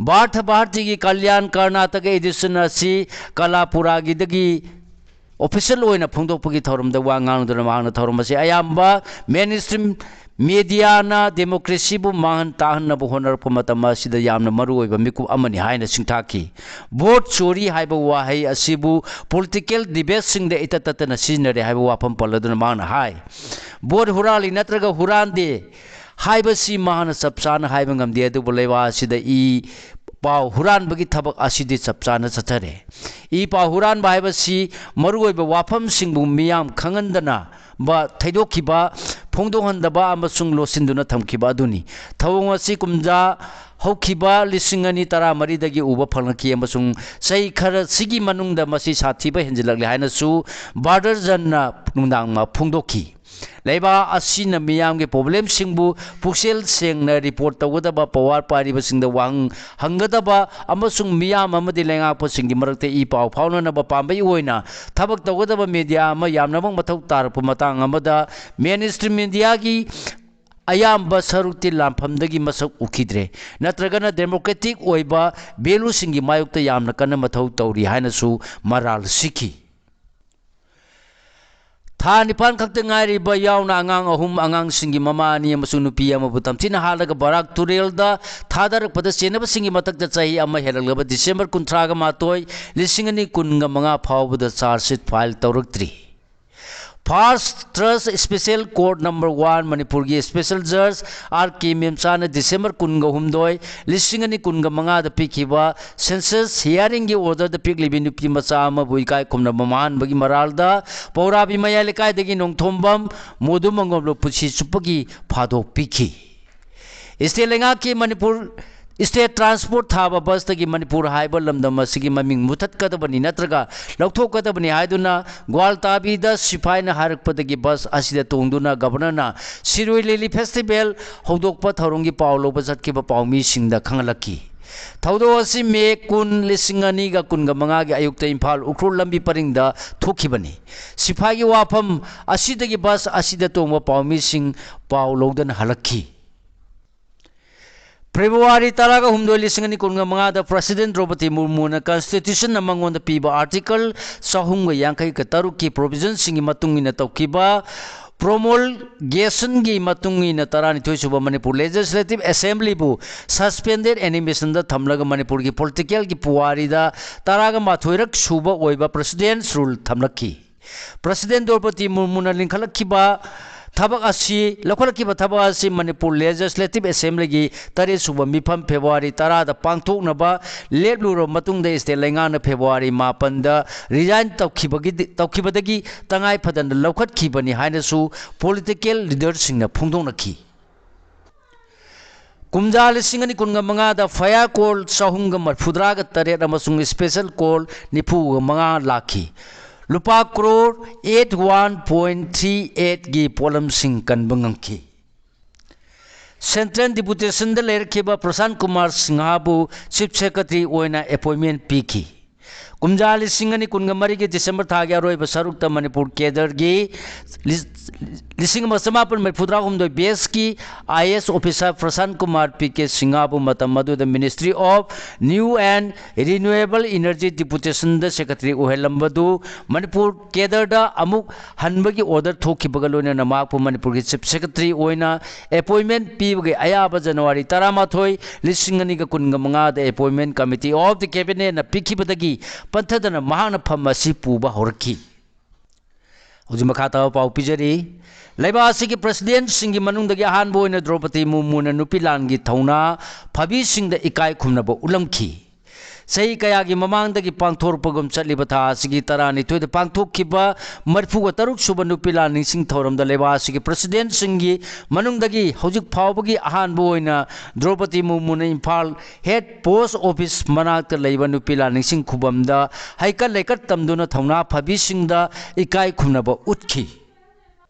ꯚꯥꯔꯊ ꯚꯥꯔꯇꯤꯒꯤ ꯀꯜꯌꯥꯟ ꯀꯔꯅꯥꯇꯀ edition ꯑꯁꯤ ꯀꯂꯥꯄꯨꯔꯥꯒꯤꯗꯒꯤ official ꯑꯣꯏꯅ ꯐꯣꯡꯗꯣꯛꯄꯒꯤ ꯊꯧꯔꯝꯗ ꯋꯥ ꯉꯥꯡꯗꯨꯅ ꯃꯍꯥꯛꯅ ꯊꯧꯔꯝ ꯑꯁꯤ ꯑꯌꯥꯝꯕ mainstream media ꯅ democracy ꯕꯨ ꯃꯥꯡꯍꯟ ꯇꯥꯛꯍꯟꯅꯕ ꯍꯣꯠꯅꯔꯛꯄ ꯃꯇꯝ ꯑꯁꯤꯗ ꯌꯥꯝꯅ ꯃꯔꯨꯑꯣꯏꯕ ꯃꯤꯀꯨꯞ ꯑꯃꯅꯤ ꯍꯥꯏꯅ ꯁꯤꯡꯊꯥꯈꯤ꯫ ꯚꯣꯠ ꯆꯣꯔꯤ ꯍꯥꯏꯕ ꯋꯥꯍꯩ ꯑꯁꯤꯕꯨ political debate ꯁꯤꯡꯗ ꯏꯇꯠ ꯇꯠꯇꯅ ꯁꯤꯖꯤꯟꯅꯔꯦ ꯍꯥꯏꯕ ꯋꯥꯐꯝ ꯄꯜꯂꯗꯨꯅ ꯃꯍꯥꯛꯅ ꯍꯥꯏ, ꯚꯣꯠ ꯍꯨꯔꯥꯜꯂꯤ ꯅꯠꯇ꯭ꯔꯒ ꯍꯨꯔꯥꯟꯗꯦ ꯍꯥꯏꯕꯁꯤ ꯃꯍꯥꯛꯅ ꯆꯞ ꯆꯥꯅ ꯍꯥꯏꯕ ꯉꯝꯗꯦ, ꯑꯗꯨꯕꯨ ꯂꯩꯕꯥꯛ ꯑꯁꯤꯗ ꯏ ꯄꯥꯎ ꯍꯨꯔꯥꯟꯕꯒꯤ ꯊꯕꯛ ꯑꯁꯤꯗꯤ ꯆꯞ ꯆꯥꯅ ꯆꯠꯊꯔꯦ꯫ ꯏ ꯄꯥꯎ ꯍꯨꯔꯥꯟꯕ ꯍꯥꯏꯕꯁꯤ ꯃꯔꯨꯑꯣꯏꯕ ꯋꯥꯐꯝꯁꯤꯡꯕꯨ ꯃꯤꯌꯥꯝ ꯈꯪꯍꯟꯗꯅ ꯕ ꯊꯩꯗꯣꯛꯈꯤꯕ, ꯐꯣꯡꯗꯣꯛꯍꯟꯗꯕ ꯑꯃꯁꯨꯡ ꯂꯣꯠꯁꯤꯟꯗꯨꯅ ꯊꯝꯈꯤꯕ ꯑꯗꯨꯅꯤ꯫ ꯊꯧꯑꯣꯡ ꯑꯁꯤ ꯀꯨꯝꯖꯥ ꯍꯧꯈꯤꯕ ꯂꯤꯁꯤꯡ ꯑꯅꯤ ꯇꯔꯥꯃꯔꯤꯗꯒꯤ ꯎꯕ ꯐꯪꯂꯛꯈꯤ ꯑꯃꯁꯨꯡ ꯆꯍꯤ ꯈꯔꯁꯤꯒꯤ ꯃꯅꯨꯡꯗ ꯃꯁꯤ ꯁꯥꯊꯤꯕ ꯍꯦꯟꯖꯤꯜꯂꯛꯂꯦ ꯍꯥꯏꯅꯁꯨ ꯕꯥꯔꯗꯔꯖꯟꯅ ꯅꯨꯡꯗꯥꯡ ꯐꯣꯡꯗꯣꯛꯈꯤ꯫ ꯂꯩꯕꯥꯛ ꯑꯁꯤꯅ ꯃꯤꯌꯥꯝꯒꯤ problemꯁꯤꯡꯕꯨ ꯄꯨꯛꯆꯦꯜ ꯁꯦꯡꯅ report ꯇꯧꯒꯗꯕ, power ꯄꯥꯏꯔꯤꯕꯁꯤꯡꯗ ꯋꯥꯍꯪ ꯍꯪꯒꯗꯕ ꯑꯃꯁꯨꯡ ꯃꯤꯌꯥꯝ ꯑꯃꯗꯤ ꯂꯩꯉꯥꯛꯄꯁꯤꯡꯒꯤ ꯃꯔꯛꯇ ꯏ ꯄꯥꯎ ꯐꯥꯎꯅꯅꯕ ꯄꯥꯝꯕꯩ ꯑꯣꯏꯅ ꯊꯕꯛ ꯇꯧꯒꯗꯕ media ꯑꯃ ꯌꯥꯝꯅꯃꯛ ꯃꯊꯧ ꯇꯥꯔꯛꯄ ꯃꯇꯥꯡ ꯑꯃꯗ mainstream mediaꯒꯤ ꯑꯌꯥꯝꯕ ꯁꯔꯨꯛꯇꯤ ꯂꯥꯟꯐꯝꯗꯒꯤ ꯃꯁꯛ ꯎꯈꯤꯗ꯭ꯔꯦ, ꯅꯠꯇ꯭ꯔꯒꯅ democratic ꯑꯣꯏꯕ valueꯁꯤꯡꯒꯤ ꯃꯥꯌꯣꯛꯇ ꯌꯥꯝꯅ ꯀꯟꯅ ꯃꯊꯧ ꯇꯧꯔꯤ ꯍꯥꯏꯅꯁꯨ ꯃꯔꯥꯜ ꯁꯤꯈꯤ꯫ ꯊꯥ ꯅꯤꯄꯥꯟ ꯈꯛꯇ ꯉꯥꯏꯔꯤꯕ ꯌꯥꯎꯅ ꯑꯉꯥꯡ ꯑꯍꯨꯝ, ꯑꯉꯥꯡꯁꯤꯡꯒꯤ ꯃꯃꯥ ꯑꯅꯤ ꯑꯃꯁꯨꯡ ꯅꯨꯄꯤ ꯑꯃꯕꯨ ꯇꯝꯊꯤꯅ ꯍꯥꯠꯂꯒ ꯕꯔꯥꯛ ꯇꯨꯔꯦꯜꯗ ꯊꯥꯗꯔꯛꯄꯗ ꯆꯦꯟꯅꯕꯁꯤꯡꯒꯤ ꯃꯊꯛꯇ ꯆꯍꯤ ꯑꯃ ꯍꯦꯜꯂꯛꯂꯕ ꯗꯤꯁꯦꯝꯕꯔ ꯀꯨꯟꯊ꯭ꯔꯥꯒ ꯃꯥꯊꯣꯏ, ꯂꯤꯁꯤꯡ ꯑꯅꯤ ꯀꯨꯟꯒ ꯃꯉꯥ ꯐꯥꯎꯕꯗ charge sheet file ꯇꯧꯔꯛꯇ꯭ꯔꯤ꯫ First Trust Special Court number one ꯃꯅꯤꯄꯨꯔꯒꯤ special judge ꯑꯥꯔ ꯀꯦ ꯃꯦꯝꯆꯥꯅ ꯗꯤꯁꯦꯝꯕꯔ ꯀꯨꯟꯒ ꯍꯨꯝꯗꯣꯏ, ꯂꯤꯁꯤꯡ ꯑꯅꯤ ꯀꯨꯟꯒ ꯃꯉꯥꯗ ꯄꯤꯈꯤꯕ census hearingꯒꯤ orderꯗ ꯄꯤꯛꯂꯤꯕꯤ ꯅꯨꯄꯤ ꯃꯆꯥ ꯑꯃꯕꯨ ꯏꯀꯥꯏ ꯈꯨꯝꯅꯕ ꯃꯥꯡꯍꯟꯕꯒꯤ ꯃꯔꯥꯜꯗ ꯄꯧꯔꯥꯕꯤ ꯃꯌꯥꯏ ꯂꯩꯀꯥꯏꯗꯒꯤ ꯅꯣꯡꯊꯣꯝꯕꯝ ꯃꯣꯗꯨ ꯃꯪꯒꯣꯝꯂꯨ ꯄꯨꯟꯁꯤ ꯆꯨꯞꯄꯒꯤ ꯐꯥꯗꯣꯛ ꯄꯤꯈꯤ꯫ State ꯂꯩꯉꯥꯛꯀꯤ ꯃꯅꯤꯄꯨꯔ ꯁ꯭ꯇꯦꯠ ꯇ꯭ꯔꯥꯟꯁꯄꯣꯔꯠ ꯊꯥꯕ ꯕꯁꯇꯒꯤ ꯃꯅꯤꯄꯨꯔ ꯍꯥꯏꯕ ꯂꯝꯗꯝ ꯑꯁꯤꯒꯤ ꯃꯃꯤꯡ ꯃꯨꯊꯠꯀꯗꯕꯅꯤ ꯅꯠꯇ꯭ꯔꯒ ꯂꯧꯊꯣꯛꯀꯗꯕꯅꯤ ꯍꯥꯏꯗꯨꯅ ꯒ꯭ꯋꯥꯜꯇꯥꯕꯤꯗ ꯁꯤꯐꯥꯏꯅ ꯍꯥꯏꯔꯛꯄꯗꯒꯤ ꯕꯁ ꯑꯁꯤꯗ ꯇꯣꯡꯗꯨꯅ ꯒꯕꯔꯅꯔꯅ ꯁꯤꯔꯣꯏ ꯂꯤꯂꯤ ꯐꯦꯁꯇꯤꯚꯦꯜ ꯍꯧꯗꯣꯛꯄ ꯊꯧꯔꯝꯒꯤ ꯄꯥꯎ ꯂꯧꯕ ꯆꯠꯈꯤꯕ ꯄꯥꯎꯃꯤꯁꯤꯡꯗ ꯈꯪꯍꯜꯂꯛꯈꯤ꯫ ꯊꯧꯗꯣꯛ ꯑꯁꯤ ꯃꯦ ꯀꯨꯟ, ꯂꯤꯁꯤꯡ ꯑꯅꯤꯒ ꯀꯨꯟꯒ ꯃꯉꯥꯒꯤ ꯑꯌꯨꯛꯇ ꯏꯝꯐꯥꯜ ꯎꯈ꯭ꯔꯨꯜ ꯂꯝꯕꯤ ꯄꯔꯤꯡꯗ ꯊꯣꯛꯈꯤꯕꯅꯤ꯫ ꯁꯤꯐꯥꯏꯒꯤ ꯋꯥꯐꯝ ꯑꯁꯤꯗꯒꯤ ꯕꯁ ꯑꯁꯤꯗ ꯇꯣꯡꯕ ꯄꯥꯎꯃꯤꯁꯤꯡ ꯄꯥꯎ ꯂꯧꯗꯅ ꯍꯜꯂꯛꯈꯤ꯫ ꯐꯦꯕ꯭ꯔꯨꯋꯥꯔꯤ ꯇꯔꯥꯒ ꯍꯨꯝꯗꯣꯏ, ꯂꯤꯁꯤꯡ ꯑꯅꯤ ꯀꯨꯟꯒ ꯃꯉꯥꯗ ꯄ꯭ꯔꯁꯤꯗꯦꯟ ꯗ꯭ꯔꯧꯄꯗꯤ ꯃꯨꯔꯃꯨꯅ ꯀꯟꯁꯇꯤꯇ꯭ꯌꯨꯁꯟꯅ ꯃꯉꯣꯟꯗ ꯄꯤꯕ ꯑꯥꯔꯇꯤꯀꯜ ꯆꯍꯨꯝꯒ ꯌꯥꯡꯈꯩꯒ ꯇꯔꯨꯛꯀꯤ ꯄ꯭ꯔꯣꯚꯤꯖꯟꯁꯤꯡꯒꯤ ꯃꯇꯨꯡ ꯏꯟꯅ ꯇꯧꯈꯤꯕ ꯄ꯭ꯔꯣꯃꯣꯜꯒꯦꯁꯟꯒꯤ ꯃꯇꯨꯡ ꯏꯟꯅ ꯇꯔꯥꯅꯤꯊꯣꯏ ꯁꯨꯕ ꯃꯅꯤꯄꯨꯔ ꯂꯦꯖꯤꯁꯂꯦꯇꯤꯚ ꯑꯦꯁꯦꯝꯕ꯭ꯂꯤꯕꯨ ꯁꯁꯄꯦꯟꯗꯦꯗ ꯑꯦꯅꯤꯃꯦꯁꯟꯗ ꯊꯝꯂꯒ ꯃꯅꯤꯄꯨꯔꯒꯤ ꯄꯣꯂꯤꯇꯤꯀꯦꯜꯒꯤ ꯄꯨꯋꯥꯔꯤꯗ ꯇꯔꯥꯒ ꯃꯥꯊꯣꯏꯔꯛ ꯁꯨꯕ ꯑꯣꯏꯕ ꯄ꯭ꯔꯁꯤꯗꯦꯟꯁ ꯔꯨꯜ ꯊꯝꯂꯛꯈꯤ꯫ ꯄ꯭ꯔꯁꯤꯗꯦꯟ ꯗ꯭ꯔꯧꯄꯗꯤ ꯃꯨꯔꯃꯨꯅ ꯂꯤꯡꯈꯠꯂꯛꯈꯤꯕ ꯊꯕꯛ ꯑꯁꯤ, ꯂꯧꯈꯠꯂꯛꯈꯤꯕ ꯊꯕꯛ ꯑꯁꯤ ꯃꯅꯤꯄꯨꯔ ꯂꯦꯖꯤꯁꯂꯦꯇꯤꯚ ꯑꯦꯁꯦꯝꯕ꯭ꯂꯤꯒꯤ ꯇꯔꯦꯠ ꯁꯨꯕ ꯃꯤꯐꯝ ꯐꯦꯕ꯭ꯔꯨꯋꯥꯔꯤ ꯇꯔꯥꯗ ꯄꯥꯡꯊꯣꯛꯅꯕ ꯂꯦꯞꯂꯨꯔꯕ ꯃꯇꯨꯡꯗ ꯁ꯭ꯇꯦꯠ ꯂꯩꯉꯥꯛꯅ ꯐꯦꯕ꯭ꯔꯨꯋꯥꯔꯤ ꯃꯥꯄꯟꯗ ꯔꯤꯖꯥꯏꯟ ꯇꯧꯈꯤꯕꯒꯤꯗꯤ, ꯇꯧꯈꯤꯕꯗꯒꯤ ꯇꯉꯥꯏ ꯐꯗꯅ ꯂꯧꯈꯠꯈꯤꯕꯅꯤ ꯍꯥꯏꯅꯁꯨ ꯄꯣꯂꯤꯇꯤꯀꯦꯜ ꯂꯤꯗꯔꯁꯤꯡꯅ ꯐꯣꯡꯗꯣꯛꯅꯈꯤ꯫ ꯀꯨꯝꯖꯥ ꯂꯤꯁꯤꯡ ꯑꯅꯤ ꯀꯨꯟꯒ ꯃꯉꯥꯗ ꯐꯥꯌꯔ ꯀꯣꯜ ꯆꯍꯨꯝꯒ ꯃꯔꯤꯐꯨꯇꯔꯥꯒ ꯇꯔꯦꯠ ꯑꯃꯁꯨꯡ ꯁ꯭ꯄꯦꯁꯦꯜ ꯀꯣꯜ ꯅꯤꯐꯨꯒ ꯃꯉꯥ ꯂꯥꯛꯈꯤ꯫ ꯂꯨꯄꯥ crore eight one point three ꯑꯩꯠꯀꯤ ꯄꯣꯠꯂꯝꯁꯤꯡ ꯀꯟꯕ ꯉꯝꯈꯤ꯫ ꯁꯦꯟꯇ꯭ꯔꯦꯜ ꯗꯤꯄꯨꯇꯦꯁꯟꯗ ꯂꯩꯔꯛꯈꯤꯕ ꯄ꯭ꯔꯁꯥꯟ ꯀꯨꯃꯥꯔ ꯁꯤꯡꯍꯕꯨ ꯆꯤꯐ ꯁꯦꯀ꯭ꯔꯦꯇꯔꯤ ꯑꯣꯏꯅ ꯑꯦꯄꯣꯏꯟꯃꯦꯟ ꯄꯤꯈꯤ꯫ ꯀꯨꯝꯖꯥ ꯂꯤꯁꯤꯡ ꯑꯅꯤ ꯀꯨꯟꯒ ꯃꯔꯤꯒꯤ ꯗꯤꯁꯦꯝꯕꯔ ꯊꯥꯒꯤ ꯑꯔꯣꯏꯕ ꯁꯔꯨꯛꯇ ꯃꯅꯤꯄꯨꯔ ꯀꯦꯗꯔꯒꯤ ꯂꯤ-, ꯂꯤꯁꯤꯡ ꯑꯃ ꯆꯃꯥꯄꯟ ꯃꯔꯤꯐꯨꯇꯔꯥ ꯍꯨꯝꯗꯣꯏ ꯕꯦꯁꯀꯤ I A S officer ꯄ꯭ꯔꯁꯥꯟ Kumar P K ꯁꯤꯡꯍꯕꯨ ꯃꯇꯝ ꯑꯗꯨꯗ ministry of new and renewable energy ꯗꯤꯄꯨꯇꯦꯁꯟꯗ ꯁꯦꯀ꯭ꯔꯦꯇꯔꯤ ꯑꯣꯏꯍꯜꯂꯝꯕꯗꯨ ꯃꯅꯤꯄꯨꯔ ꯀꯦꯗꯔꯗ ꯑꯃꯨꯛ ꯍꯟꯕꯒꯤ ꯑꯣꯔꯗꯔ ꯊꯣꯛꯈꯤꯕꯒ ꯂꯣꯏꯅꯅ ꯃꯍꯥꯛꯄꯨ ꯃꯅꯤꯄꯨꯔꯒꯤ ꯆꯤꯐ ꯁꯦꯀ꯭ꯔꯦꯇꯔꯤ ꯑꯣꯏꯅ ꯑꯦꯄꯣꯏꯟꯃꯦꯟ ꯄꯤꯕꯒꯤ ꯑꯌꯥꯕ ꯖꯅꯋꯥꯔꯤ ꯇꯔꯥꯃꯥꯊꯣꯏ, ꯂꯤꯁꯤꯡ ꯑꯅꯤꯒ ꯀꯨꯟꯒ ꯃꯉꯥꯗ ꯑꯦꯄꯣꯏꯟꯃꯦꯟ ꯀꯃꯤꯇꯤ ꯑꯣꯐ ꯗꯤ ꯀꯦꯕꯤꯅꯦꯠꯅ ꯄꯤꯈꯤꯕꯗꯒꯤ ꯄꯟꯊꯗꯅ ꯃꯍꯥꯛꯅ ꯐꯝ ꯑꯁꯤ ꯄꯨꯕ ꯍꯧꯔꯛꯈꯤ꯫ ꯍꯧꯖꯤꯛ ꯃꯈꯥ ꯇꯥꯕ ꯄꯥꯎ ꯄꯤꯖꯔꯤ꯫ ꯂꯩꯕꯥꯛ ꯑꯁꯤꯒꯤ ꯄ꯭ꯔꯁꯤꯗꯦꯟꯁꯤꯡꯒꯤ ꯃꯅꯨꯡꯗꯒꯤ ꯑꯍꯥꯟꯕ ꯑꯣꯏꯅ ꯗ꯭ꯔꯧꯄꯗꯤ ꯃꯨꯔꯃꯨꯅ ꯅꯨꯄꯤ ꯂꯥꯟꯒꯤ ꯊꯧꯅꯥ ꯐꯥꯕꯤꯁꯤꯡꯗ ꯏꯀꯥꯏ ꯈꯨꯝꯅꯕ ꯎꯠꯂꯝꯈꯤ꯫ ꯆꯍꯤ ꯀꯌꯥꯒꯤ ꯃꯃꯥꯡꯗꯒꯤ ꯄꯥꯡꯊꯣꯔꯛꯄꯒꯨꯝ ꯆꯠꯂꯤꯕ ꯊꯥ ꯑꯁꯤꯒꯤ ꯇꯔꯥꯅꯤꯊꯣꯏꯗ ꯄꯥꯡꯊꯣꯛꯈꯤꯕ ꯃꯔꯤꯐꯨꯒ ꯇꯔꯨꯛ ꯁꯨꯕ ꯅꯨꯄꯤ ꯂꯥꯟ ꯅꯤꯡꯁꯤꯡ ꯊꯧꯔꯝꯗ ꯂꯩꯕꯥꯛ ꯑꯁꯤꯒꯤ ꯄ꯭ꯔꯁꯤꯗꯦꯟꯁꯤꯡꯒꯤ ꯃꯅꯨꯡꯗꯒꯤ ꯍꯧꯖꯤꯛ ꯐꯥꯎꯕꯒꯤ ꯑꯍꯥꯟꯕ ꯑꯣꯏꯅ ꯗ꯭ꯔꯧꯄꯗꯤ ꯃꯨꯔꯃꯨꯅ ꯏꯝꯐꯥꯜ ꯍꯦꯠ ꯄꯣꯁ ꯑꯣꯐꯤꯁ ꯃꯅꯥꯛꯇ ꯂꯩꯕ ꯅꯨꯄꯤ ꯂꯥꯟ ꯅꯤꯡꯁꯤꯡ ꯈꯨꯕꯝꯗ ꯍꯩꯀꯠ ꯂꯩꯀꯠ ꯇꯝꯗꯨꯅ ꯊꯧꯅꯥ ꯐꯕꯤꯁꯤꯡꯗ ꯏꯀꯥꯏ ꯈꯨꯝꯅꯕ ꯎꯠꯈꯤ꯫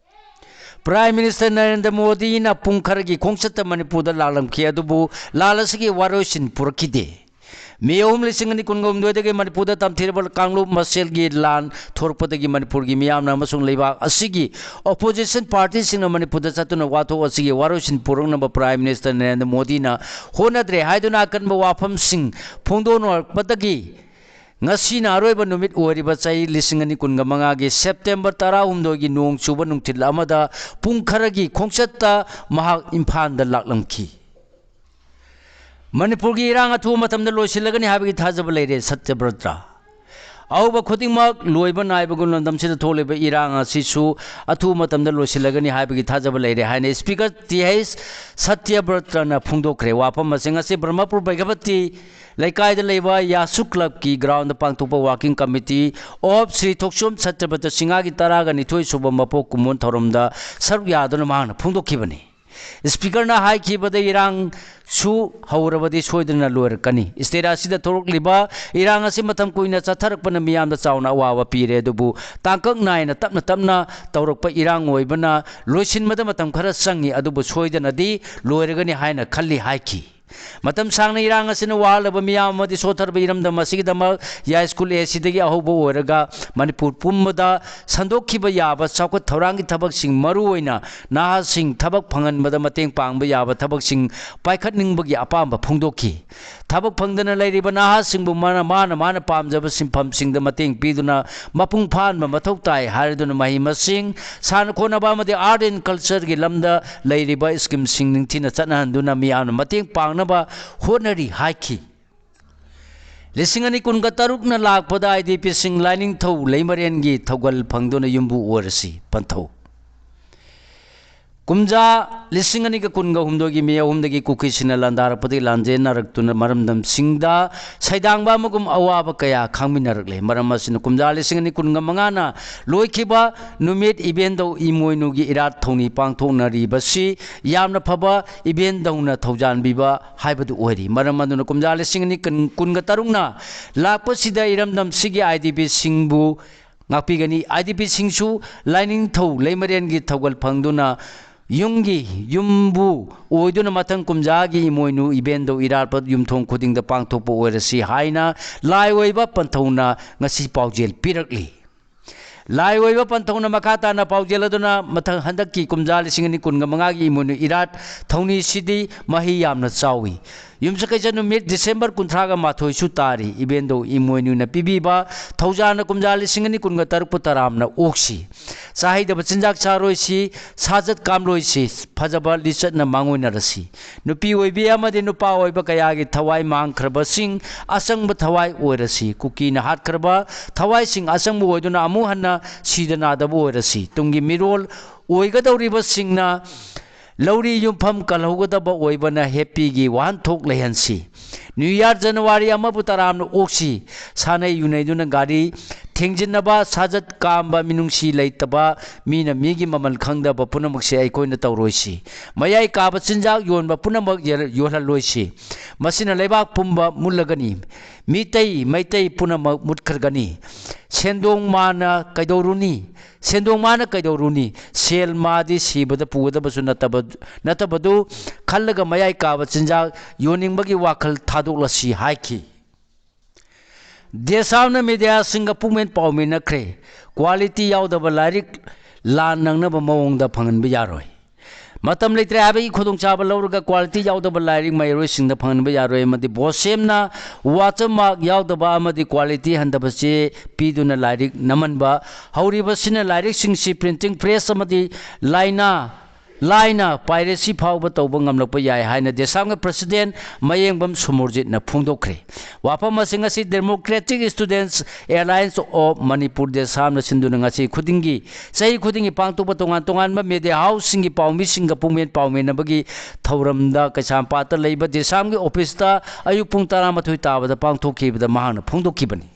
ꯄ꯭ꯔꯥꯏꯝ ꯃꯤꯅꯤꯁꯇꯔ ꯅꯔꯦꯟꯗ꯭ꯔ ꯃꯣꯗꯤꯅ ꯄꯨꯡ ꯈꯔꯒꯤ ꯈꯣꯡꯆꯠꯇ ꯃꯅꯤꯄꯨꯔꯗ ꯂꯥꯛꯂꯝꯈꯤ, ꯑꯗꯨꯕꯨ ꯂꯥꯟ ꯑꯁꯤꯒꯤ ꯋꯥꯔꯣꯏꯁꯤꯟ ꯄꯨꯔꯛꯈꯤꯗꯦ꯫ ꯃꯦ ꯑꯍꯨꯝ, ꯂꯤꯁꯤꯡ ꯑꯅꯤ ꯀꯨꯟꯒ ꯍꯨꯝꯗꯣꯏꯗꯒꯤ ꯃꯅꯤꯄꯨꯔꯗ ꯇꯝꯊꯤꯔꯕ ꯀꯥꯡꯂꯨꯞ ꯃꯁꯦꯜꯒꯤ ꯂꯥꯟ ꯊꯣꯔꯛꯄꯗꯒꯤ ꯃꯅꯤꯄꯨꯔꯒꯤ ꯃꯤꯌꯥꯝꯅ ꯑꯃꯁꯨꯡ ꯂꯩꯕꯥꯛ ꯑꯁꯤꯒꯤ ꯑꯣꯄꯣꯖꯤꯁꯟ ꯄꯥꯔꯇꯤꯁꯤꯡꯅ ꯃꯅꯤꯄꯨꯔꯗ ꯆꯠꯇꯨꯅ ꯋꯥꯊꯣꯛ ꯑꯁꯤꯒꯤ ꯋꯥꯔꯣꯏꯁꯤꯟ ꯄꯨꯔꯛꯅꯕ ꯄ꯭ꯔꯥꯏꯝ ꯃꯤꯅꯤꯁꯇꯔ ꯅꯔꯦꯟꯗ꯭ꯔ ꯃꯣꯗꯤꯅ ꯍꯣꯠꯅꯗ꯭ꯔꯦ ꯍꯥꯏꯗꯨꯅ ꯑꯀꯟꯕ ꯋꯥꯐꯝꯁꯤꯡ ꯐꯣꯡꯗꯣꯛꯅꯔꯛꯄꯗꯒꯤ ꯉꯁꯤꯅ ꯑꯔꯣꯏꯕ ꯅꯨꯃꯤꯠ ꯑꯣꯏꯔꯤꯕ ꯆꯍꯤ ꯂꯤꯁꯤꯡ ꯑꯅꯤ ꯀꯨꯟꯒ ꯃꯉꯥꯒꯤ ꯁꯦꯞꯇꯦꯝꯕꯔ ꯇꯔꯥꯍꯨꯝꯗꯣꯏꯒꯤ ꯅꯣꯡ ꯆꯨꯕ ꯅꯨꯡꯊꯤꯜ ꯑꯃꯗ ꯄꯨꯡ ꯈꯔꯒꯤ ꯈꯣꯡꯆꯠꯇ ꯃꯍꯥꯛ ꯏꯝꯐꯥꯜꯗ ꯂꯥꯛꯂꯝꯈꯤ꯫ ꯃꯅꯤꯄꯨꯔꯒꯤ ꯏꯔꯥꯡ ꯑꯊꯨꯕ ꯃꯇꯝꯗ ꯂꯣꯏꯁꯤꯜꯂꯒꯅꯤ ꯍꯥꯏꯕꯒꯤ ꯊꯥꯖꯕ ꯂꯩꯔꯦ ꯁꯠꯌꯕ꯭ꯔꯇ꯫ ꯑꯍꯧꯕ ꯈꯨꯗꯤꯡꯃꯛ ꯂꯣꯏꯕ ꯅꯥꯏꯕꯒꯨꯝ ꯂꯝꯗꯝꯁꯤꯗ ꯊꯣꯛꯂꯤꯕ ꯏꯔꯥꯡ ꯑꯁꯤꯁꯨ ꯑꯊꯨꯕ ꯃꯇꯝꯗ ꯂꯣꯏꯁꯤꯜꯂꯒꯅꯤ ꯍꯥꯏꯕꯒꯤ ꯊꯥꯖꯕ ꯂꯩꯔꯦ ꯍꯥꯏꯅ ꯁ꯭ꯄꯤꯀꯔ ꯇꯤ ꯑꯩꯆ ꯁꯠꯌꯕ꯭ꯔꯇꯅ ꯐꯣꯡꯗꯣꯛꯈ꯭ꯔꯦ꯫ ꯋꯥꯐꯝ ꯑꯁꯤ ꯉꯁꯤ ꯕ꯭ꯔꯍꯃꯄꯨꯔ ꯕꯩꯒꯄꯇꯤ ꯂꯩꯀꯥꯏꯗ ꯂꯩꯕ ꯌꯥꯁꯨ ꯀ꯭ꯂꯕꯀꯤ ꯒ꯭ꯔꯥꯎꯟꯗ ꯄꯥꯡꯊꯣꯛꯄ ꯋꯥꯀꯤꯡ ꯀꯃꯤꯇꯤ ꯑꯣꯐ ꯁ꯭ꯔꯤ ꯊꯣꯛꯆꯣꯝ ꯁꯠꯌꯕ꯭ꯔꯇ ꯁꯤꯡꯍꯥꯒꯤ ꯇꯔꯥꯒ ꯅꯤꯊꯣꯏ ꯁꯨꯕ ꯃꯄꯣꯛ ꯀꯨꯝꯑꯣꯟ ꯊꯧꯔꯝꯗ ꯁꯔꯨꯛ ꯌꯥꯗꯨꯅ ꯃꯍꯥꯛꯅ ꯐꯣꯡꯗꯣꯛꯈꯤꯕꯅꯤ꯫ ꯁ꯭ꯄꯤꯀꯔꯅ ꯍꯥꯏꯈꯤꯕꯗ ꯏꯔꯥꯡꯁꯨ ꯍꯧꯔꯕꯗꯤ ꯁꯣꯏꯗꯅ ꯂꯣꯏꯔꯛꯀꯅꯤ꯫ ꯁ꯭ꯇꯦꯠ ꯑꯁꯤꯗ ꯊꯣꯛꯂꯛꯂꯤꯕ ꯏꯔꯥꯡ ꯑꯁꯤ ꯃꯇꯝ ꯀꯨꯏꯅ ꯆꯠꯊꯔꯛꯄꯅ ꯃꯤꯌꯥꯝꯗ ꯆꯥꯎꯅ ꯑꯋꯥꯕ ꯄꯤꯔꯦ, ꯑꯗꯨꯕꯨ ꯇꯥꯡꯀꯛ ꯅꯥꯏꯅ ꯇꯞꯅ ꯇꯞꯅ ꯇꯧꯔꯛꯄ ꯏꯔꯥꯡ ꯑꯣꯏꯕꯅ ꯂꯣꯏꯁꯤꯟꯕꯗ ꯃꯇꯝ ꯈꯔ ꯆꯪꯏ, ꯑꯗꯨꯕꯨ ꯁꯣꯏꯗꯅꯗꯤ ꯂꯣꯏꯔꯒꯅꯤ ꯍꯥꯏꯅ ꯈꯜꯂꯤ ꯍꯥꯏꯈꯤ꯫ ꯃꯇꯝ ꯁꯥꯡꯅ ꯏꯔꯥꯡ ꯑꯁꯤꯅ ꯋꯥꯍꯜꯂꯕ ꯃꯤꯌꯥꯝ ꯑꯃꯗꯤ ꯁꯣꯠꯊꯔꯕ ꯏꯔꯝꯗꯝ ꯑꯁꯤꯒꯤꯗꯃꯛ ꯌꯥꯏꯁ꯭ꯀꯨꯜ ꯑꯦ ꯁꯤꯗꯒꯤ ꯑꯍꯧꯕ ꯑꯣꯏꯔꯒ ꯃꯅꯤꯄꯨꯔ ꯄꯨꯝꯕꯗ ꯁꯟꯗꯣꯛꯈꯤꯕ ꯌꯥꯕ ꯆꯥꯎꯈꯠ ꯊꯧꯔꯥꯡꯒꯤ ꯊꯕꯛꯁꯤꯡ, ꯃꯔꯨꯑꯣꯏꯅ ꯅꯍꯥꯁꯤꯡ ꯊꯕꯛ ꯐꯪꯍꯟꯕꯗ ꯃꯇꯦꯡ ꯄꯥꯡꯕ ꯌꯥꯕ ꯊꯕꯛꯁꯤꯡ ꯄꯥꯏꯈꯠꯅꯤꯡꯕꯒꯤ ꯑꯄꯥꯝꯕ ꯐꯣꯡꯗꯣꯛꯈꯤ꯫ ꯊꯕꯛ ꯐꯪꯗꯅ ꯂꯩꯔꯤꯕ ꯅꯍꯥꯁꯤꯡꯕꯨ ꯃꯥꯅ, ꯃꯥꯅ, ꯃꯥꯅ ꯄꯥꯝꯖꯕ ꯁꯤꯟꯐꯝꯁꯤꯡꯗ ꯃꯇꯦꯡ ꯄꯤꯗꯨꯅ ꯃꯄꯨꯡ ꯐꯥꯍꯟꯕ ꯃꯊꯧ ꯇꯥꯏ ꯍꯥꯏꯔꯗꯨꯅ ꯃꯍꯩ ꯃꯁꯤꯡ, ꯁꯥꯟꯅ ꯈꯣꯠꯅꯕ ꯑꯃꯗꯤ art and cultureꯒꯤ ꯂꯝꯗ ꯂꯩꯔꯤꯕ schemeꯁꯤꯡ ꯅꯤꯡꯊꯤꯅ ꯆꯠꯅꯍꯟꯗꯨꯅ ꯃꯤꯌꯥꯝꯅ ꯃꯇꯦꯡ ꯄꯥꯡꯅꯕ ꯍꯣꯠꯅꯔꯤ ꯍꯥꯏꯈꯤ꯫ ꯂꯤꯁꯤꯡ ꯑꯅꯤ ꯀꯨꯟꯒ ꯇꯔꯨꯛꯅ ꯂꯥꯛꯄꯗ IDPꯁꯤꯡ ꯂꯥꯏꯅꯤꯡꯊꯧ ꯂꯩꯃꯔꯦꯟꯒꯤ ꯊꯧꯒꯜ ꯐꯪꯗꯨꯅ ꯌꯨꯝꯕꯨ ꯑꯣꯏꯔꯁꯤ ꯄꯟꯊꯧ꯫ ꯀꯨꯝꯖꯥ ꯂꯤꯁꯤꯡ ꯑꯅꯤꯒ ꯀꯨꯟꯒ ꯍꯨꯝꯗꯣꯏꯒꯤ ꯃꯦ ꯑꯍꯨꯝꯗꯒꯤ ꯀꯨꯀꯤꯁꯤꯡꯅ ꯂꯥꯟꯗꯥꯔꯛꯄꯗꯒꯤ ꯂꯥꯟꯖꯦꯟꯅꯔꯛꯇꯨꯅ ꯃꯔꯝꯗꯝꯁꯤꯡꯗ ꯁꯩꯗꯥꯡꯕ ꯑꯃꯒꯨꯝ ꯑꯋꯥꯕ ꯀꯌꯥ ꯈꯥꯡꯃꯤꯟꯅꯔꯛꯂꯦ꯫ ꯃꯔꯝ ꯑꯁꯤꯅ ꯀꯨꯝꯖꯥ ꯂꯤꯁꯤꯡ ꯑꯅꯤ ꯀꯨꯟꯒ ꯃꯉꯥꯅ ꯂꯣꯏꯈꯤꯕ ꯅꯨꯃꯤꯠ ꯏꯕꯦꯟꯗꯧ ꯏꯃꯣꯏꯅꯨꯒꯤ ꯏꯔꯥꯠ ꯊꯧꯅꯤ ꯄꯥꯡꯊꯣꯛꯅꯔꯤꯕꯁꯤ ꯌꯥꯝꯅ ꯐꯕ ꯏꯕꯦꯟꯗꯧꯅ ꯊꯧꯖꯥꯟꯕꯤꯕ ꯍꯥꯏꯕꯗꯨ ꯑꯣꯏꯔꯤ꯫ ꯃꯔꯝ ꯑꯗꯨꯅ ꯀꯨꯝꯖꯥ ꯂꯤꯁꯤꯡ ꯑꯅꯤ ꯀꯨꯟꯒ ꯇꯔꯨꯛꯅ ꯂꯥꯛꯄꯁꯤꯗ ꯏꯔꯝꯗꯝꯁꯤꯒꯤ ꯑꯥꯏ ꯗꯤ ꯄꯤꯁꯤꯡꯕꯨ ꯉꯥꯛꯄꯤꯒꯅꯤ꯫ ꯑꯥꯏ ꯗꯤ ꯄꯤꯁꯤꯡꯁꯨ ꯂꯥꯏꯅꯤꯡꯊꯧ ꯂꯩꯃꯔꯦꯟꯒꯤ ꯊꯧꯒꯜ ꯐꯪꯗꯨꯅ ꯌꯨꯝꯒꯤ ꯌꯨꯝꯕꯨ ꯑꯣꯏꯗꯨꯅ ꯃꯊꯪ ꯀꯨꯝꯖꯥꯒꯤ ꯏꯃꯣꯏꯅꯨ ꯏꯕꯦꯟꯗꯧ ꯏꯔꯥꯠꯄ ꯌꯨꯝꯊꯣꯡ ꯈꯨꯗꯤꯡꯗ ꯄꯥꯡꯊꯣꯛꯄ ꯑꯣꯏꯔꯁꯤ ꯍꯥꯏꯅ ꯂꯥꯏ ꯑꯣꯏꯕ ꯄꯟꯊꯧꯅ ꯉꯁꯤ ꯄꯥꯎꯖꯦꯜ ꯄꯤꯔꯛꯂꯤ꯫ ꯂꯥꯏ ꯑꯣꯏꯕ ꯄꯟꯊꯧꯅ ꯃꯈꯥ ꯇꯥꯅ ꯄꯥꯎꯖꯦꯜ ꯑꯗꯨꯅ ꯃꯊꯪ ꯍꯟꯗꯛꯀꯤ ꯀꯨꯝꯖꯥ ꯂꯤꯁꯤꯡ ꯑꯅꯤ ꯀꯨꯟꯒ ꯃꯉꯥꯒꯤ ꯏꯃꯣꯏꯅꯨ ꯏꯔꯥꯠ ꯊꯧꯅꯤꯁꯤꯗꯤ ꯃꯍꯩ ꯌꯥꯝꯅ ꯆꯥꯎꯏ꯫ ꯌꯨꯝꯁꯀꯩꯁ ꯅꯨꯃꯤꯠ ꯗꯤꯁꯦꯝꯕꯔ ꯀꯨꯟꯊ꯭ꯔꯥꯒ ꯃꯥꯊꯣꯏꯁꯨ ꯇꯥꯔꯤ꯫ ꯏꯕꯦꯟꯗꯧ ꯏꯃꯣꯏꯅꯨꯅ ꯄꯤꯕꯤꯕ ꯊꯧꯖꯥꯅ ꯀꯨꯝꯖꯥ ꯂꯤꯁꯤꯡ ꯑꯅꯤ ꯀꯨꯟꯒ ꯇꯔꯨꯛꯄꯨ ꯇꯔꯥꯝꯅ ꯑꯣꯛꯁꯤ꯫ ꯆꯥꯍꯩꯗꯕ ꯆꯤꯟꯖꯥꯛ ꯆꯥꯔꯣꯏꯁꯤ, ꯁꯥꯖꯠ ꯀꯥꯝꯂꯣꯏꯁꯤ, ꯐꯖꯕ ꯂꯤꯆꯠꯅ ꯃꯥꯡꯑꯣꯏꯅꯔꯁꯤ꯫ ꯅꯨꯄꯤ ꯑꯣꯏꯕꯤ ꯑꯃꯗꯤ ꯅꯨꯄꯥ ꯑꯣꯏꯕ ꯀꯌꯥꯒꯤ ꯊꯋꯥꯏ ꯃꯥꯡꯈ꯭ꯔꯕꯁꯤꯡ ꯑꯆꯪꯕ ꯊꯋꯥꯏ ꯑꯣꯏꯔꯁꯤ꯫ ꯀꯨꯀꯤꯅ ꯍꯥꯠꯈ꯭ꯔꯕ ꯊꯋꯥꯏꯁꯤꯡ ꯑꯆꯪꯕ ꯑꯣꯏꯗꯨꯅ ꯑꯃꯨꯛ ꯍꯟꯅ ꯁꯤꯗ ꯅꯥꯗꯕ ꯑꯣꯏꯔꯁꯤ꯫ ꯇꯨꯡꯒꯤ ꯃꯤꯔꯣꯜ ꯑꯣꯏꯒꯗꯧꯔꯤꯕꯁꯤꯡꯅ ꯂꯧꯔꯤ ꯌꯨꯝꯐꯝ ꯀꯜꯍꯧꯒꯗꯕ ꯑꯣꯏꯕꯅ ꯍꯦꯞꯄꯤꯒꯤ ꯋꯥꯍꯟꯊꯣꯛ ꯂꯩꯍꯟꯁꯤ꯫ ꯅ꯭ꯌꯨ ꯏꯌꯥꯔ ꯖꯅꯋꯥꯔꯤ ꯑꯃꯕꯨ ꯇꯔꯥꯝꯅ ꯑꯣꯛꯁꯤ꯫ ꯁꯥꯟꯅꯩ ꯌꯨꯅꯩꯗꯨꯅ ꯒꯥꯔꯤ ꯊꯦꯡꯖꯤꯟꯅꯕ, ꯁꯥꯖꯠ ꯀꯥꯝꯕ, ꯃꯤꯅꯨꯡꯁꯤ ꯂꯩꯇꯕ, ꯃꯤꯅ ꯃꯤꯒꯤ ꯃꯃꯜ ꯈꯪꯗꯕ ꯄꯨꯝꯅꯃꯛꯁꯦ ꯑꯩꯈꯣꯏꯅ ꯇꯧꯔꯣꯏꯁꯤ꯫ ꯃꯌꯥꯏ ꯀꯥꯕ ꯆꯤꯟꯖꯥꯛ ꯌꯣꯟꯕ ꯄꯨꯝꯅꯃꯛ ꯌꯦ-, ꯌꯣꯜꯍꯜꯂꯣꯏꯁꯤ꯫ ꯃꯁꯤꯅ ꯂꯩꯕꯥꯛ ꯄꯨꯝꯕ ꯃꯨꯠꯂꯒꯅꯤ꯫ ꯃꯤꯇꯩ ꯃꯩꯇꯩ ꯄꯨꯝꯅꯃꯛ ꯃꯨꯠꯈ꯭ꯔꯒꯅꯤ꯫ ꯁꯦꯟꯗꯣꯡ ꯃꯥꯅ ꯀꯩꯗꯧꯔꯨꯅꯤ? ꯁꯦꯟꯗꯣꯡ ꯃꯥꯅ ꯀꯩꯗꯧꯔꯨꯅꯤ? ꯁꯦꯜ ꯃꯥꯗꯤ ꯁꯤꯕꯗ ꯄꯨꯒꯗꯕꯁꯨ ꯅꯠꯇꯕ, ꯅꯠꯇꯕꯗꯨ ꯈꯜꯂꯒ ꯃꯌꯥꯏ ꯀꯥꯕ ꯆꯤꯟꯖꯥꯛ ꯌꯣꯟꯅꯤꯡꯕꯒꯤ ꯋꯥꯈꯜ ꯊꯥꯗꯣꯛꯂꯁꯤ ꯍꯥꯏꯈꯤ꯫ ꯗꯦꯁꯥꯝꯅ ꯃꯤꯗꯤꯌꯥꯁꯤꯡꯒ ꯄꯨꯛꯃꯦꯟ ꯄꯥꯎꯃꯤꯟꯅꯈ꯭ꯔꯦ꯫ ꯀ꯭ꯋꯥꯂꯤꯇꯤ ꯌꯥꯎꯗꯕ ꯂꯥꯏꯔꯤꯛ ꯂꯥꯟ ꯅꯪꯅꯕ ꯃꯑꯣꯡꯗ ꯐꯪꯍꯟꯕ ꯌꯥꯔꯣꯏ꯫ ꯃꯇꯝ ꯂꯩꯇ꯭ꯔꯦ ꯍꯥꯏꯕꯒꯤ ꯈꯨꯗꯣꯡꯆꯥꯕ ꯂꯧꯔꯒ ꯀ꯭ꯋꯥꯂꯤꯇꯤ ꯌꯥꯎꯗꯕ ꯂꯥꯏꯔꯤꯛ ꯃꯍꯩꯔꯣꯏꯁꯤꯡꯗ ꯐꯪꯍꯟꯕ ꯌꯥꯔꯣꯏ ꯑꯃꯗꯤ ꯕꯣꯁꯦꯝꯅ ꯋꯥꯇꯔꯃꯥꯔꯛ ꯌꯥꯎꯗꯕ ꯑꯃꯗꯤ ꯀ꯭ꯋꯥꯂꯤꯇꯤ ꯍꯟꯊꯕ ꯆꯦ ꯄꯤꯗꯨꯅ ꯂꯥꯏꯔꯤꯛ ꯅꯝꯍꯟꯕ ꯍꯧꯔꯤꯕꯁꯤꯅ ꯂꯥꯏꯔꯤꯛꯁꯤꯡꯁꯤ ꯄ꯭ꯔꯤꯟꯇꯤꯡ ꯄ꯭ꯔꯦꯁ ꯑꯃꯗꯤ ꯂꯥꯏꯅꯥ ꯂꯥꯏꯅ ꯄꯥꯏꯔꯦꯁꯤ ꯐꯥꯎꯕ ꯇꯧꯕ ꯉꯝꯂꯛꯄ ꯌꯥꯏ ꯍꯥꯏꯅ ꯗꯦꯁꯥꯝꯒꯤ ꯄ꯭ꯔꯁꯤꯗꯦꯟ ꯃꯌꯦꯡꯕꯝ ꯁꯨꯃꯨꯔꯖꯤꯠꯅ ꯐꯣꯡꯗꯣꯛꯈ꯭ꯔꯦ꯫ ꯋꯥꯐꯝ ꯑꯁꯤ ꯉꯁꯤ Democratic Students Alliance of Manipur, ꯗꯦꯁꯥꯝꯅ ꯁꯤꯟꯗꯨꯅ ꯉꯁꯤ ꯈꯨꯗꯤꯡꯒꯤ, ꯆꯍꯤ ꯈꯨꯗꯤꯡꯒꯤ ꯄꯥꯡꯊꯣꯛꯄ ꯇꯣꯉꯥꯟ ꯇꯣꯉꯥꯟꯕ media houseꯁꯤꯡꯒꯤ ꯄꯥꯎꯃꯤꯁꯤꯡꯒ ꯄꯨꯡꯃꯦꯟ ꯄꯥꯎꯃꯤꯟꯅꯕꯒꯤ ꯊꯧꯔꯝꯗ ꯀꯩꯁꯥꯝꯄꯥꯠꯇ ꯂꯩꯕ ꯗꯦꯁꯥꯝꯒꯤ ꯑꯣꯐꯤꯁꯇ ꯑꯌꯨꯛ ꯄꯨꯡ ꯇꯔꯥꯃꯥꯊꯣꯏ ꯇꯥꯕꯗ ꯄꯥꯡꯊꯣꯛꯈꯤꯕꯗ ꯃꯍꯥꯛꯅ ꯐꯣꯡꯗꯣꯛꯈꯤꯕꯅꯤ꯫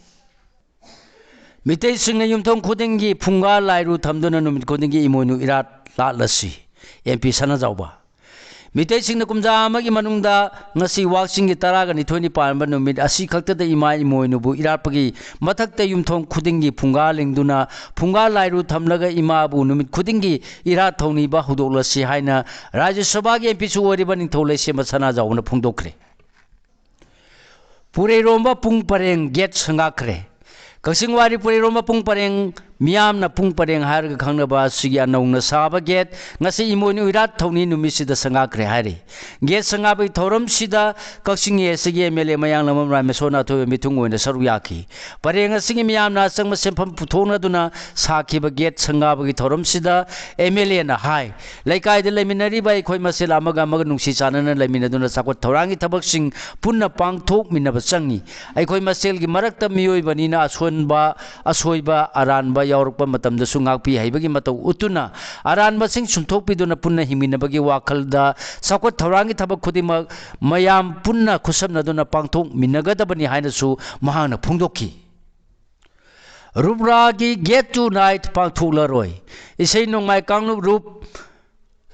ꯃꯤꯇꯩꯁꯤꯡꯅ ꯌꯨꯝꯊꯣꯡ ꯈꯨꯗꯤꯡꯒꯤ ꯐꯨꯡꯒꯥ ꯂꯥꯏꯔꯨ ꯊꯝꯗꯨꯅ ꯅꯨꯃꯤꯠ ꯈꯨꯗꯤꯡꯒꯤ ꯏꯃꯣꯏꯅꯨ ꯏꯔꯥꯠ ꯂꯥꯠꯂꯁꯤ꯫ ꯑꯦꯝ ꯄꯤ ꯁꯅꯥꯖꯥꯎꯕ꯫ ꯃꯤꯇꯩꯁꯤꯡꯅ ꯀꯨꯝꯖꯥ ꯑꯃꯒꯤ ꯃꯅꯨꯡꯗ ꯉꯁꯤ ꯋꯥꯛꯆꯤꯡꯒꯤ ꯇꯔꯥꯒ ꯅꯤꯊꯣꯏꯅꯤ ꯄꯥꯟꯕ ꯅꯨꯃꯤꯠ ꯑꯁꯤ ꯈꯛꯇꯗ ꯏꯃꯥ ꯏꯃꯣꯏꯅꯨꯕꯨ ꯏꯔꯥꯠꯄꯒꯤ ꯃꯊꯛꯇ ꯌꯨꯝꯊꯣꯡ ꯈꯨꯗꯤꯡꯒꯤ ꯐꯨꯡꯒꯥ ꯂꯤꯡꯗꯨꯅ ꯐꯨꯡꯒꯥ ꯂꯥꯏꯔꯨ ꯊꯝꯂꯒ ꯏꯃꯥꯕꯨ ꯅꯨꯃꯤꯠ ꯈꯨꯗꯤꯡꯒꯤ ꯏꯔꯥꯠ ꯊꯧꯅꯤꯕ ꯍꯧꯗꯣꯛꯂꯁꯤ ꯍꯥꯏꯅ ꯔꯥꯖ꯭ꯌ ꯁꯚꯥꯒꯤ ꯑꯦꯝ ꯄꯤꯁꯨ ꯑꯣꯏꯔꯤꯕ ꯅꯤꯡꯊꯧ ꯂꯩꯁꯦꯝꯕ ꯁꯅꯥꯖꯥꯎꯕꯅ ꯐꯣꯡꯗꯣꯛꯈ꯭ꯔꯦ꯫ ꯄꯨꯔꯩꯔꯣꯝꯕ ꯄꯨꯡ ꯄꯔꯦꯡ ꯒꯦꯠ ꯁꯪꯒꯥꯈ꯭ꯔꯦ꯫ ꯀꯛꯆꯤꯡ ꯋꯥꯏꯔꯤ ꯄꯨꯔꯩꯔꯣꯝꯕ ꯄꯨꯡ ꯄꯔꯦꯡ, ꯃꯤꯌꯥꯝꯅ ꯄꯨꯡ ꯄꯔꯦꯡ ꯍꯥꯏꯔꯒ ꯈꯪꯅꯕ ꯑꯁꯤꯒꯤ ꯑꯅꯧꯅ ꯁꯥꯕ ꯒꯦꯠ ꯉꯁꯤ ꯏꯃꯣꯏꯅꯨ ꯏꯔꯥꯠ ꯊꯧꯅꯤ ꯅꯨꯃꯤꯠꯁꯤꯗ ꯁꯪꯒꯥꯈ꯭ꯔꯦ ꯍꯥꯏꯔꯤ꯫ ꯒꯦꯠ ꯁꯪꯒꯥꯕꯒꯤ ꯊꯧꯔꯝꯁꯤꯗ ꯀꯛꯆꯤꯡ ꯑꯦ ꯑꯦꯁ ꯁꯤꯒꯤ ꯑꯦꯝ ꯑꯦꯜ ꯑꯦ ꯃꯌꯥꯡꯂꯝꯕꯝ ꯔꯥꯏꯃꯁꯣꯅ ꯑꯊꯣꯏꯕ ꯃꯤꯊꯨꯡ ꯑꯣꯏꯅ ꯁꯔꯨꯛ ꯌꯥꯈꯤ꯫ ꯄꯔꯦꯡ ꯑꯁꯤꯒꯤ ꯃꯤꯌꯥꯝꯅ ꯑꯆꯪꯕ ꯁꯦꯟꯐꯝ ꯄꯨꯊꯣꯛꯅꯗꯨꯅ ꯁꯥꯈꯤꯕ ꯒꯦꯠ ꯁꯪꯒꯥꯕꯒꯤ ꯊꯧꯔꯝꯁꯤꯗ ꯑꯦꯝ ꯑꯦꯜ ꯑꯦꯅ ꯍꯥꯏ, ꯂꯩꯀꯥꯏꯗ ꯂꯩꯃꯤꯟꯅꯔꯤꯕ ꯑꯩꯈꯣꯏ ꯃꯁꯦꯜ ꯑꯃꯒ ꯑꯃꯒ ꯅꯨꯡꯁꯤ ꯆꯥꯟꯅꯅ ꯂꯩꯃꯤꯟꯅꯗꯨꯅ ꯆꯥꯎꯈꯠ ꯊꯧꯔꯥꯡꯒꯤ ꯊꯕꯛꯁꯤꯡ ꯄꯨꯟꯅ ꯄꯥꯡꯊꯣꯛꯃꯤꯟꯅꯕ ꯆꯪꯏ꯫ ꯑꯩꯈꯣꯏ ꯃꯁꯦꯜꯒꯤ ꯃꯔꯛꯇ ꯃꯤꯑꯣꯏꯕꯅꯤꯅ ꯑꯁꯣꯟꯕ, ꯑꯁꯣꯏꯕ, ꯑꯔꯥꯟꯕ ꯌꯥꯎꯔꯛꯄ ꯃꯇꯝꯗꯁꯨ ꯉꯥꯛꯄꯤ ꯍꯩꯕꯒꯤ ꯃꯇꯧ ꯎꯠꯇꯨꯅ ꯑꯔꯥꯟꯕꯁꯤꯡ ꯁꯨꯝꯊꯣꯛꯄꯤꯗꯨꯅ ꯄꯨꯟꯅ ꯍꯤꯡꯃꯤꯟꯅꯕꯒꯤ ꯋꯥꯈꯜꯗ ꯆꯥꯎꯈꯠ ꯊꯧꯔꯥꯡꯒꯤ ꯊꯕꯛ ꯈꯨꯗꯤꯡꯃꯛ ꯃꯌꯥꯝ ꯄꯨꯟꯅ ꯈꯨꯠꯁꯝꯅꯗꯨꯅ ꯄꯥꯡꯊꯣꯛꯃꯤꯟꯅꯒꯗꯕꯅꯤ ꯍꯥꯏꯅꯁꯨ ꯃꯍꯥꯛꯅ ꯐꯣꯡꯗꯣꯛꯈꯤ꯫ ꯔꯨꯞꯔꯥꯒꯤ Gate Tonight ꯄꯥꯡꯊꯣꯛꯂꯔꯣꯏ꯫ ꯏꯁꯩ ꯅꯣꯡꯃꯥꯏ ꯀꯥꯡꯂꯨꯞ ꯔꯨꯞ,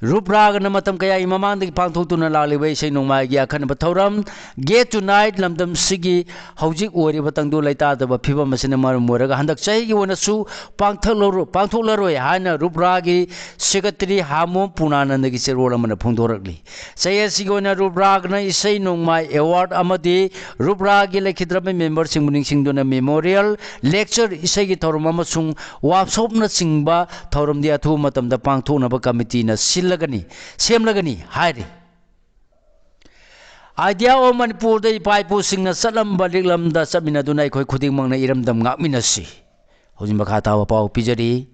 ꯔꯨꯞꯔꯥꯒꯅ ꯃꯇꯝ ꯀꯌꯥꯒꯤ ꯃꯃꯥꯡꯗꯒꯤ ꯄꯥꯡꯊꯣꯛꯇꯨꯅ ꯂꯥꯛꯂꯤꯕ ꯏꯁꯩ ꯅꯣꯡꯃꯥꯏꯒꯤ ꯑꯈꯟꯅꯕ ꯊꯧꯔꯝ Gate Tonight ꯂꯝꯗꯝꯁꯤꯒꯤ ꯍꯧꯖꯤꯛ ꯑꯣꯏꯔꯤꯕ ꯇꯪꯗꯨ ꯂꯩꯇꯥꯗꯕ ꯐꯤꯕꯝ ꯑꯁꯤꯅ ꯃꯔꯝ ꯑꯣꯏꯔꯒ ꯍꯟꯗꯛ ꯆꯍꯤꯒꯤ ꯑꯣꯏꯅꯁꯨ ꯄꯥꯡꯊꯣꯛꯂꯔꯣ-, ꯄꯥꯡꯊꯣꯛꯂꯔꯣꯏ ꯍꯥꯏꯅ ꯔꯨꯞꯔꯥꯒꯤ ꯁꯦꯀ꯭ꯔꯦꯇꯔꯤ ꯍꯥꯃꯣꯝ ꯄꯨꯔꯅꯥꯅꯟꯗꯒꯤ ꯆꯦꯔꯣꯜ ꯑꯃꯅ ꯐꯣꯡꯗꯣꯔꯛꯂꯤ꯫ ꯆꯍꯤ ꯑꯁꯤꯒꯤ ꯑꯣꯏꯅ ꯔꯨꯞꯔꯥꯒꯅ ꯏꯁꯩ ꯅꯣꯡꯃꯥꯏ ꯑꯦꯋꯥꯔꯗ ꯑꯃꯗꯤ ꯔꯨꯞꯔꯥꯒꯤ ꯂꯩꯈꯤꯗ꯭ꯔꯕ ꯃꯦꯝꯕꯔꯁꯤꯡꯕꯨ ꯅꯤꯡꯁꯤꯡꯗꯨꯅ ꯃꯦꯃꯣꯔꯤꯌꯦꯜ ꯂꯦꯛꯆꯔ ꯏꯁꯩꯒꯤ ꯊꯧꯔꯝ ꯑꯃꯁꯨꯡ ꯋꯥꯛꯁꯣꯞꯅꯆꯤꯡꯕ ꯊꯧꯔꯝꯗꯤ ꯑꯊꯨꯕ ꯃꯇꯝꯗ ꯄꯥꯡꯊꯣꯛꯅꯕ ꯀꯃꯤꯇꯤꯅ ꯁꯤꯜꯂꯒꯅꯤ, ꯁꯦꯝꯂꯒꯅꯤ ꯍꯥꯏꯔꯤ꯫ Idea of ꯃꯅꯤꯄꯨꯔꯗ ꯏꯄꯥ ꯏꯄꯨꯁꯤꯡꯅ ꯆꯠꯂꯝꯕ ꯂꯤꯛꯂꯝꯗ ꯆꯠꯃꯤꯟꯅꯗꯨꯅ ꯑꯩꯈꯣꯏ ꯈꯨꯗꯤꯡꯃꯛꯅ ꯏꯔꯝꯗꯝ ꯉꯥꯛꯃꯤꯟꯅꯁꯤ꯫ ꯍꯧꯖꯤꯛ ꯃꯈꯥ ꯇꯥꯕ ꯄꯥꯎ ꯄꯤꯖꯔꯤ꯫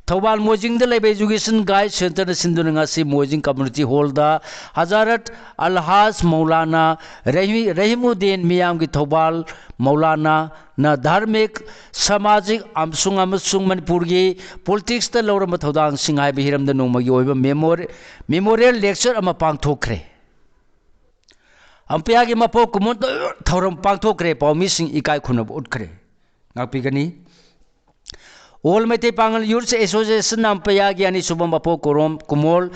ꯊꯧꯕꯥꯜ ꯃꯣꯏꯖꯤꯡꯗ ꯂꯩꯕ Education Guide Centreꯅ ꯁꯤꯟꯗꯨꯅ ꯉꯁꯤ ꯃꯣꯏꯖꯤꯡ Community Hallꯗ ꯍꯖꯔꯠ ꯑꯜꯍꯥꯖ ꯃꯧꯂꯥꯅꯥ ꯔꯍꯤ-, ꯔꯍꯤꯃꯨꯗꯗꯤꯟ ꯃꯤꯌꯥꯝꯒꯤ ꯊꯧꯕꯥꯜ ꯃꯧꯂꯥꯅꯥꯅ ꯙꯥꯔꯃꯤꯛ, ꯁꯃꯥꯖꯤꯛ ꯑꯃꯁꯨꯡ, ꯑꯃꯁꯨꯡ ꯃꯅꯤꯄꯨꯔꯒꯤ politicsꯇ ꯂꯧꯔꯝꯕ ꯊꯧꯗꯥꯡꯁꯤꯡ ꯍꯥꯏꯕ ꯍꯤꯔꯝꯗ ꯅꯣꯡꯃꯒꯤ ꯑꯣꯏꯕ memor-, memorial lecture ꯑꯃ ꯄꯥꯡꯊꯣꯛꯈ꯭ꯔꯦ꯫ ꯑꯝꯄꯌꯥꯒꯤ ꯃꯄꯣꯛ ꯀꯨꯝꯑꯣꯟ ꯊꯧꯔꯝ ꯄꯥꯡꯊꯣꯛꯈ꯭ꯔꯦ꯫ ꯄꯥꯎꯃꯤꯁꯤꯡ ꯏꯀꯥꯏ ꯈꯨꯝꯅꯕ ꯎꯠꯈ꯭ꯔꯦ꯫ ꯉꯥꯛꯄꯤꯒꯅꯤ꯫ All ꯃꯩꯇꯩ ꯄꯥꯉꯜ Youth Association ꯑꯝꯄꯌꯥꯒꯤ ꯑꯅꯤꯁꯨꯕ ꯃꯄꯣꯛ ꯀꯨꯔꯣꯝ ꯀꯨꯃꯣꯜ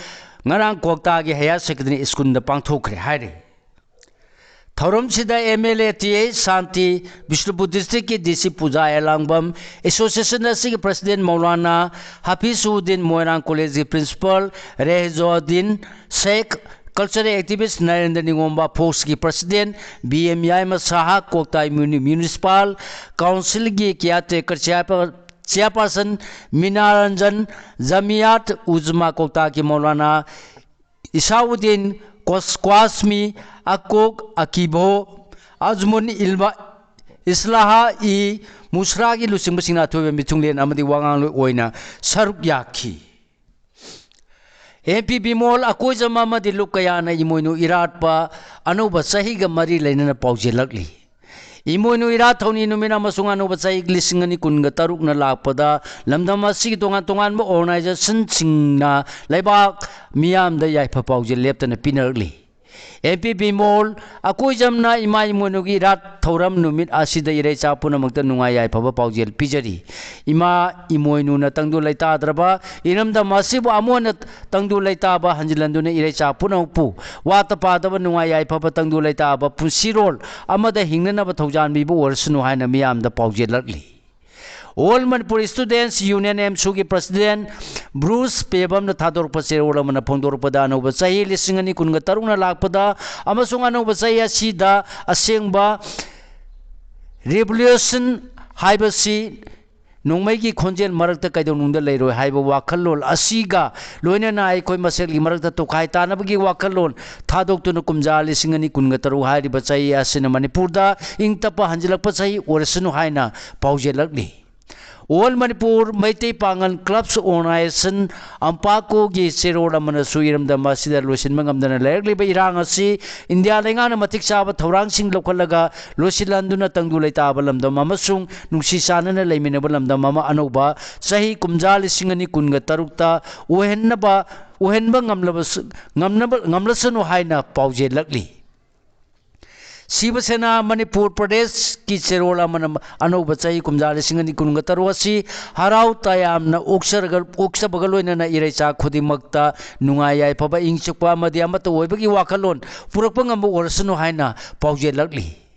ꯉꯔꯥꯡ ꯀ꯭ꯋꯥꯛꯇꯥꯒꯤ Higher Secondary Schoolꯗ ꯄꯥꯡꯊꯣꯛꯈ꯭ꯔꯦ ꯍꯥꯏꯔꯤ꯫ ꯊꯧꯔꯝꯁꯤꯗ MLA TA ꯁꯥꯟꯇꯤ, ꯕꯤꯁꯅꯨꯄꯨꯔ districtꯀꯤ DC ꯄꯨꯖꯥ ꯑꯦꯂꯥꯡꯕꯝ, association ꯑꯁꯤꯒꯤ president ꯃꯧꯂꯥꯅꯥ ꯍꯥꯐꯤꯖꯎꯗꯤꯟ, ꯃꯣꯏꯔꯥꯡ collegeꯀꯤ principal Rehajuddin Sheikh, cultural activist Narendra Ningomba, ꯐꯣꯛꯁꯀꯤ president B M Yaima Shah, Kwakta ꯃ꯭ꯌꯨꯅꯤ-, municipal councilꯒꯤ caretaker chairper-, chairperson Minaranjan, Jamiat Ulama ꯀ꯭ꯋꯥꯛꯇꯥꯒꯤ ꯃꯧꯂꯥꯅꯥ ꯏꯁꯥꯎꯗꯤꯟ, ꯀꯣꯁ-, ꯀ꯭ꯋꯥꯁꯃꯤ, ꯑꯀꯣꯛ ꯑꯀꯤꯕꯣ, ꯑꯖꯃꯨꯟ ꯏꯜꯕ-, ꯏꯁꯂꯥꯍ ꯏ ꯃꯨꯁ꯭ꯔꯥꯒꯤ ꯂꯨꯆꯤꯡꯕꯁꯤꯡꯅ ꯑꯊꯣꯏꯕ ꯃꯤꯊꯨꯡꯂꯦꯟ ꯑꯃꯗꯤ ꯋꯥꯉꯥꯡꯂꯣꯏ ꯑꯣꯏꯅ ꯁꯔꯨꯛ ꯌꯥꯈꯤ꯫ ꯑꯦꯝ ꯄꯤ ꯕꯤꯃꯣꯜ, ꯑꯀꯣꯏꯖꯝ ꯑꯃꯗꯤ ꯂꯨꯞ ꯀꯌꯥꯅ ꯏꯃꯣꯏꯅꯨ ꯏꯔꯥꯠꯄ ꯑꯅꯧꯕ ꯆꯍꯤꯒ ꯃꯔꯤ ꯂꯩꯅꯅ ꯄꯥꯎꯖꯦꯜꯂꯛꯂꯤ꯫ ꯏꯃꯣꯏꯅꯨ ꯏꯔꯥꯠ ꯊꯧꯅꯤ ꯅꯨꯃꯤꯠ ꯑꯃꯁꯨꯡ ꯑꯅꯧꯕ ꯆꯍꯤ ꯂꯤꯁꯤꯡ ꯑꯅꯤ ꯀꯨꯟꯒ ꯇꯔꯨꯛꯅ ꯂꯥꯛꯄꯗ ꯂꯝꯗꯝ ꯑꯁꯤꯒꯤ ꯇꯣꯉꯥꯟ ꯇꯣꯉꯥꯟꯕ organizationꯁꯤꯡꯅ ꯂꯩꯕꯥꯛ ꯃꯤꯌꯥꯝꯗ ꯌꯥꯏꯐ ꯄꯥꯎꯖꯦꯜ ꯂꯦꯞꯇꯅ ꯄꯤꯅꯔꯛꯂꯤ꯫ ꯑꯦꯝ ꯄꯤ ꯕꯤꯃꯣꯜ, ꯑꯀꯣꯏꯖꯝꯅ ꯏꯃꯥ ꯏꯃꯣꯏꯅꯨꯒꯤ ꯏꯔꯥꯠ ꯊꯧꯔꯝ ꯅꯨꯃꯤꯠ ꯑꯁꯤꯗ ꯏꯔꯩꯆꯥ ꯄꯨꯝꯅꯃꯛꯇ ꯅꯨꯡꯉꯥꯏ ꯌꯥꯏꯐꯕ ꯄꯥꯎꯖꯦꯜ ꯄꯤꯖꯔꯤ꯫ ꯏꯃꯥ ꯏꯃꯣꯏꯅꯨꯅ ꯇꯪꯗꯨ ꯂꯩꯇꯥꯗ꯭ꯔꯕ ꯏꯔꯝꯗꯝ ꯑꯁꯤꯕꯨ ꯑꯃꯨꯛ ꯍꯟꯅ ꯇꯪꯗꯨ ꯂꯩꯇꯥꯕ ꯍꯟꯖꯤꯜꯍꯟꯗꯨꯅ ꯏꯔꯩꯆꯥ ꯄꯨꯝꯅꯃꯛꯄꯨ ꯋꯥꯠꯇ ꯄꯥꯗꯕ ꯅꯨꯡꯉꯥꯏ ꯌꯥꯏꯐꯕ ꯇꯪꯗꯨ ꯂꯩꯇꯥꯕ ꯄꯨꯟꯁꯤꯔꯣꯜ ꯑꯃꯗ ꯍꯤꯡꯅꯅꯕ ꯊꯧꯖꯥꯟꯕꯤꯕ ꯑꯣꯏꯔꯁꯅꯨ ꯍꯥꯏꯅ ꯃꯤꯌꯥꯝꯗ ꯄꯥꯎꯖꯦꯜꯂꯛꯂꯤ꯫ All Manipur Students Union, AMSUꯒꯤ president ꯕ꯭ꯔꯨꯁ ꯄꯦꯕꯝꯅ ꯊꯥꯗꯣꯔꯛꯄ ꯆꯦꯔꯣꯜ ꯑꯃꯅ ꯐꯣꯡꯗꯣꯔꯛꯄꯗ, ꯑꯅꯧꯕ ꯆꯍꯤ ꯂꯤꯁꯤꯡ ꯑꯅꯤ ꯀꯨꯟꯒ ꯇꯔꯨꯛꯅ ꯂꯥꯛꯄꯗ ꯑꯃꯁꯨꯡ ꯑꯅꯧꯕ ꯆꯍꯤ ꯑꯁꯤꯗ ꯑꯁꯦꯡꯕ revolution ꯍꯥꯏꯕꯁꯤ ꯅꯣꯡꯃꯩꯒꯤ ꯈꯣꯟꯖꯦꯜ ꯃꯔꯛꯇ ꯀꯩꯗꯧꯅꯨꯡꯗ ꯂꯩꯔꯣꯏ ꯍꯥꯏꯕ ꯋꯥꯈꯜꯂꯣꯟ ꯑꯁꯤꯒ ꯂꯣꯏꯅꯅ ꯑꯩꯈꯣꯏ ꯃꯁꯦꯜꯒꯤ ꯃꯔꯛꯇ ꯇꯣꯈꯥꯏ ꯇꯥꯅꯕꯒꯤ ꯋꯥꯈꯜꯂꯣꯟ ꯊꯥꯗꯣꯛꯇꯨꯅ ꯀꯨꯝꯖꯥ ꯂꯤꯁꯤꯡ ꯑꯅꯤ ꯀꯨꯟꯒ ꯇꯔꯨꯛ ꯍꯥꯏꯔꯤꯕ ꯆꯍꯤ ꯑꯁꯤꯅ ꯃꯅꯤꯄꯨꯔꯗ ꯏꯪ ꯇꯞꯄ ꯍꯟꯖꯤꯜꯂꯛꯄ ꯆꯍꯤ ꯑꯣꯏꯔꯁꯅꯨ ꯍꯥꯏꯅ ꯄꯥꯎꯖꯦꯜꯂꯛꯂꯤ꯫ All Manipur Meitei Pangal Clubs Organization, AMPACO ꯒꯤ ꯆꯦꯔꯣꯜ ꯑꯃꯅꯁꯨ ꯏꯔꯝꯗꯝ ꯑꯁꯤꯗ ꯂꯣꯏꯁꯤꯟꯕ ꯉꯝꯗꯅ ꯂꯩꯔꯛꯂꯤꯕ ꯏꯔꯥꯡ ꯑꯁꯤ ꯏꯟꯗꯤꯌꯥ ꯂꯩꯉꯥꯛꯅ ꯃꯇꯤꯛ ꯆꯥꯕ ꯊꯧꯔꯥꯡꯁꯤꯡ ꯂꯧꯈꯠꯂꯒ ꯂꯣꯏꯁꯤꯜꯍꯟꯗꯨꯅ ꯇꯪꯗꯨ ꯂꯩꯇꯥꯕ ꯂꯝꯗꯝ ꯑꯃꯁꯨꯡ ꯅꯨꯡꯁꯤ ꯆꯥꯟꯅꯅ ꯂꯩꯃꯤꯟꯅꯕ ꯂꯝꯗꯝ ꯑꯃ ꯑꯅꯧꯕ ꯆꯍꯤ ꯀꯨꯝꯖꯥ ꯂꯤꯁꯤꯡ ꯑꯅꯤ ꯀꯨꯟꯒ ꯇꯔꯨꯛꯇ ꯑꯣꯏꯍꯟꯅꯕ, ꯑꯣꯏꯍꯟꯕ ꯉꯝꯂꯕꯁꯨ-, ꯉꯝꯅꯕ, ꯉꯝꯂꯁꯅꯨ ꯍꯥꯏꯅ ꯄꯥꯎꯖꯦꯜꯂꯛꯂꯤ꯫ ꯁꯤꯕ ꯁꯦꯅꯥ ꯃꯅꯤꯄꯨꯔ ꯄ꯭ꯔꯗꯦꯁꯀꯤ ꯆꯦꯔꯣꯜ ꯑꯃꯅ ꯑꯅꯧꯕ ꯆꯍꯤ ꯀꯨꯝꯖꯥ ꯂꯤꯁꯤꯡ ꯑꯅꯤ ꯀꯨꯟꯒ ꯇꯔꯨꯛ ꯑꯁꯤ ꯍꯔꯥꯎ ꯇꯌꯥꯝꯅ ꯑꯣꯛꯆꯔꯒ, ꯑꯣꯛꯆꯕꯒ ꯂꯣꯏꯅꯅ ꯏꯔꯩꯆꯥ ꯈꯨꯗꯤꯡꯃꯛꯇ ꯅꯨꯡꯉꯥꯏ ꯌꯥꯏꯐꯕ, ꯏꯪ ꯆꯤꯛꯄ ꯑꯃꯗꯤ ꯑꯃꯠꯇ ꯑꯣꯏꯕꯒꯤ ꯋꯥꯈꯜꯂꯣꯟ ꯄꯨꯔꯛꯄ ꯉꯝꯕ ꯑꯣꯏꯔꯁꯅꯨ ꯍꯥꯏꯅ ꯄꯥꯎꯖꯦꯜꯂꯛꯂꯤ꯫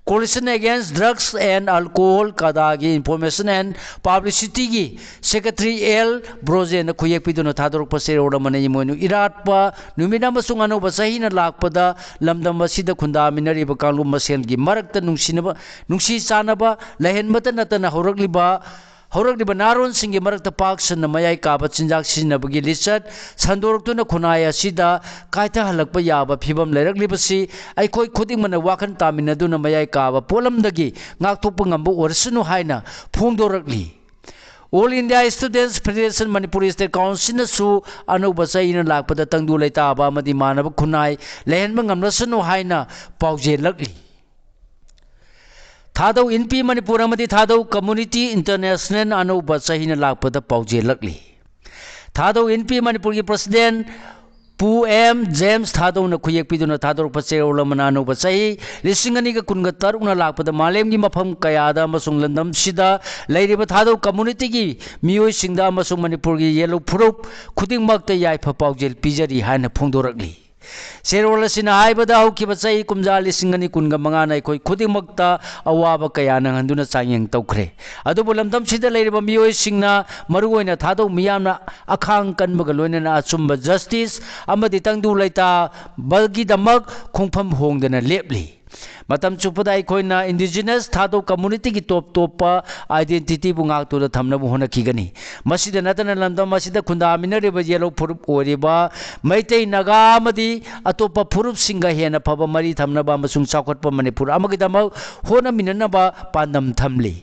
Coalition Against Drugs and Alcohol, ꯀꯗꯥꯒꯤ Information and Publicityꯒꯤ Secretary ꯑꯦꯜ ꯕ꯭ꯔꯣꯖꯦꯟꯅ ꯈꯨꯌꯦꯛ ꯄꯤꯗꯨꯅ ꯊꯥꯗꯣꯔꯛꯄ ꯆꯦꯔꯣꯜ ꯑꯃꯅ ꯏꯃꯣꯏꯅꯨ ꯏꯔꯥꯠꯄ ꯅꯨꯃꯤꯠ ꯑꯃꯁꯨꯡ ꯑꯅꯧꯕ ꯆꯍꯤꯅ ꯂꯥꯛꯄꯗ ꯂꯝꯗꯝ ꯑꯁꯤꯗ ꯈꯨꯟꯗꯥꯃꯤꯟꯅꯔꯤꯕ ꯀꯥꯡꯂꯨꯞ ꯃꯁꯦꯜꯒꯤ ꯃꯔꯛꯇ ꯅꯨꯡꯁꯤꯅꯕ, ꯅꯨꯡꯁꯤ ꯆꯥꯟꯅꯕ ꯂꯩꯍꯟꯕꯇ ꯅꯠꯇꯅ ꯍꯧꯔꯛꯂꯤꯕ, ꯍꯧꯔꯛꯂꯤꯕ ꯅꯍꯥꯔꯣꯟꯁꯤꯡꯒꯤ ꯃꯔꯛꯇ ꯄꯥꯛ ꯁꯟꯅ ꯃꯌꯥꯏ ꯀꯥꯕ ꯆꯤꯟꯖꯥꯛ ꯁꯤꯖꯤꯟꯅꯕꯒꯤ ꯂꯤꯆꯠ ꯁꯟꯗꯣꯔꯛꯇꯨꯅ ꯈꯨꯟꯅꯥꯏ ꯑꯁꯤꯗ ꯀꯥꯏꯊꯍꯜꯂꯛꯄ ꯌꯥꯕ ꯐꯤꯕꯝ ꯂꯩꯔꯛꯂꯤꯕꯁꯤ ꯑꯩꯈꯣꯏ ꯈꯨꯗꯤꯡꯃꯛꯅ ꯋꯥꯈꯜ ꯇꯥꯃꯤꯟꯅꯗꯨꯅ ꯃꯌꯥꯏ ꯀꯥꯕ ꯄꯣꯠꯂꯝꯗꯒꯤ ꯉꯥꯛꯊꯣꯛꯄ ꯉꯝꯕ ꯑꯣꯏꯔꯁꯅꯨ ꯍꯥꯏꯅ ꯐꯣꯡꯗꯣꯔꯛꯂꯤ꯫ All India Students Federation Manipur State Councilꯅꯁꯨ ꯑꯅꯧꯕ ꯆꯍꯤꯅ ꯂꯥꯛꯄꯗ ꯇꯪꯗꯨ ꯂꯩꯇꯥꯕ ꯑꯃꯗꯤ ꯃꯥꯟꯅꯕ ꯈꯨꯟꯅꯥꯏ ꯂꯩꯍꯟꯕ ꯉꯝꯂꯁꯅꯨ ꯍꯥꯏꯅ ꯄꯥꯎꯖꯦꯜꯂꯛꯂꯤ꯫ ꯊꯥꯗꯧ ꯏꯟꯄꯤ ꯃꯅꯤꯄꯨꯔ ꯑꯃꯗꯤ ꯊꯥꯗꯧ Community International ꯑꯅꯧꯕ ꯆꯍꯤꯅ ꯂꯥꯛꯄꯗ ꯄꯥꯎꯖꯦꯜꯂꯛꯂꯤ꯫ ꯊꯥꯗꯧ ꯏꯟꯄꯤ ꯃꯅꯤꯄꯨꯔꯒꯤ President ꯄꯨ ꯑꯦꯝ ꯖꯦꯝꯁ ꯊꯥꯗꯧꯅ ꯈꯨꯌꯦꯛ ꯄꯤꯗꯨꯅ ꯊꯥꯗꯣꯔꯛꯄ ꯆꯦꯔꯣꯜ ꯑꯃꯅ ꯑꯅꯧꯕ ꯆꯍꯤ ꯂꯤꯁꯤꯡ ꯑꯅꯤꯒ ꯀꯨꯟꯒ ꯇꯔꯨꯛꯅ ꯂꯥꯛꯄꯗ ꯃꯥꯂꯦꯝꯒꯤ ꯃꯐꯝ ꯀꯌꯥꯗ ꯑꯃꯁꯨꯡ ꯂꯝꯗꯝꯁꯤꯗ ꯂꯩꯔꯤꯕ ꯊꯥꯗꯧ communityꯒꯤ ꯃꯤꯑꯣꯏꯁꯤꯡꯗ ꯑꯃꯁꯨꯡ ꯃꯅꯤꯄꯨꯔꯒꯤ ꯌꯦꯜꯂꯨ ꯐꯨꯔꯨꯞ ꯈꯨꯗꯤꯡꯃꯛꯇ ꯌꯥꯏꯐ ꯄꯥꯎꯖꯦꯜ ꯄꯤꯖꯔꯤ ꯍꯥꯏꯅ ꯐꯣꯡꯗꯣꯔꯛꯂꯤ꯫ ꯆꯦꯔꯣꯜ ꯑꯁꯤꯅ ꯍꯥꯏꯕꯗ ꯍꯧꯈꯤꯕ ꯆꯍꯤ ꯀꯨꯝꯖꯥ ꯂꯤꯁꯤꯡ ꯑꯅꯤ ꯀꯨꯟꯒ ꯃꯉꯥꯅ ꯑꯩꯈꯣꯏ ꯈꯨꯗꯤꯡꯃꯛꯇ ꯑꯋꯥꯕ ꯀꯌꯥ ꯅꯪꯍꯟꯗꯨꯅ ꯆꯥꯡꯌꯦꯡ ꯇꯧꯈ꯭ꯔꯦ꯫ ꯑꯗꯨꯕꯨ ꯂꯝꯗꯝꯁꯤꯗ ꯂꯩꯔꯤꯕ ꯃꯤꯑꯣꯏꯁꯤꯡꯅ, ꯃꯔꯨꯑꯣꯏꯅ ꯊꯥꯗꯧ ꯃꯤꯌꯥꯝꯅ ꯑꯈꯥꯡ ꯀꯟꯕꯒ ꯂꯣꯏꯅꯅ ꯑꯆꯨꯝꯕ justice ꯑꯃꯗꯤ ꯇꯪꯗꯨ ꯂꯩꯇꯥꯕꯒꯤꯗꯃꯛ ꯈꯣꯡꯐꯝ ꯍꯣꯡꯗꯅ ꯂꯦꯞꯂꯤ꯫ ꯃꯇꯝ ꯆꯨꯞꯄꯗ ꯑꯩꯈꯣꯏꯅ indigenous ꯊꯥꯗꯧ communityꯒꯤ ꯇꯣꯞ ꯇꯣꯞꯄ identityꯕꯨ ꯉꯥꯛꯇꯨꯅ ꯊꯝꯅꯕ ꯍꯣꯠꯅꯈꯤꯒꯅꯤ꯫ ꯃꯁꯤꯗ ꯅꯠꯇꯅ ꯂꯝꯗꯝ ꯑꯁꯤꯗ ꯈꯨꯟꯗꯥꯃꯤꯟꯅꯔꯤꯕ ꯌꯦꯜꯍꯧ ꯐꯨꯔꯨꯞ ꯑꯣꯏꯔꯤꯕ ꯃꯩꯇꯩ, ꯅꯥꯒꯥ ꯑꯃꯗꯤ ꯑꯇꯣꯞꯄ ꯐꯨꯔꯨꯞꯁꯤꯡꯒ ꯍꯦꯟꯅ ꯐꯕ ꯃꯔꯤ ꯊꯝꯅꯕ ꯑꯃꯁꯨꯡ ꯆꯥꯎꯈꯠꯄ ꯃꯅꯤꯄꯨꯔ ꯑꯃꯒꯤꯗꯃꯛ ꯍꯣꯠꯅꯃꯤꯟꯅꯅꯕ ꯄꯥꯟꯗꯝ ꯊꯝꯂꯤ꯫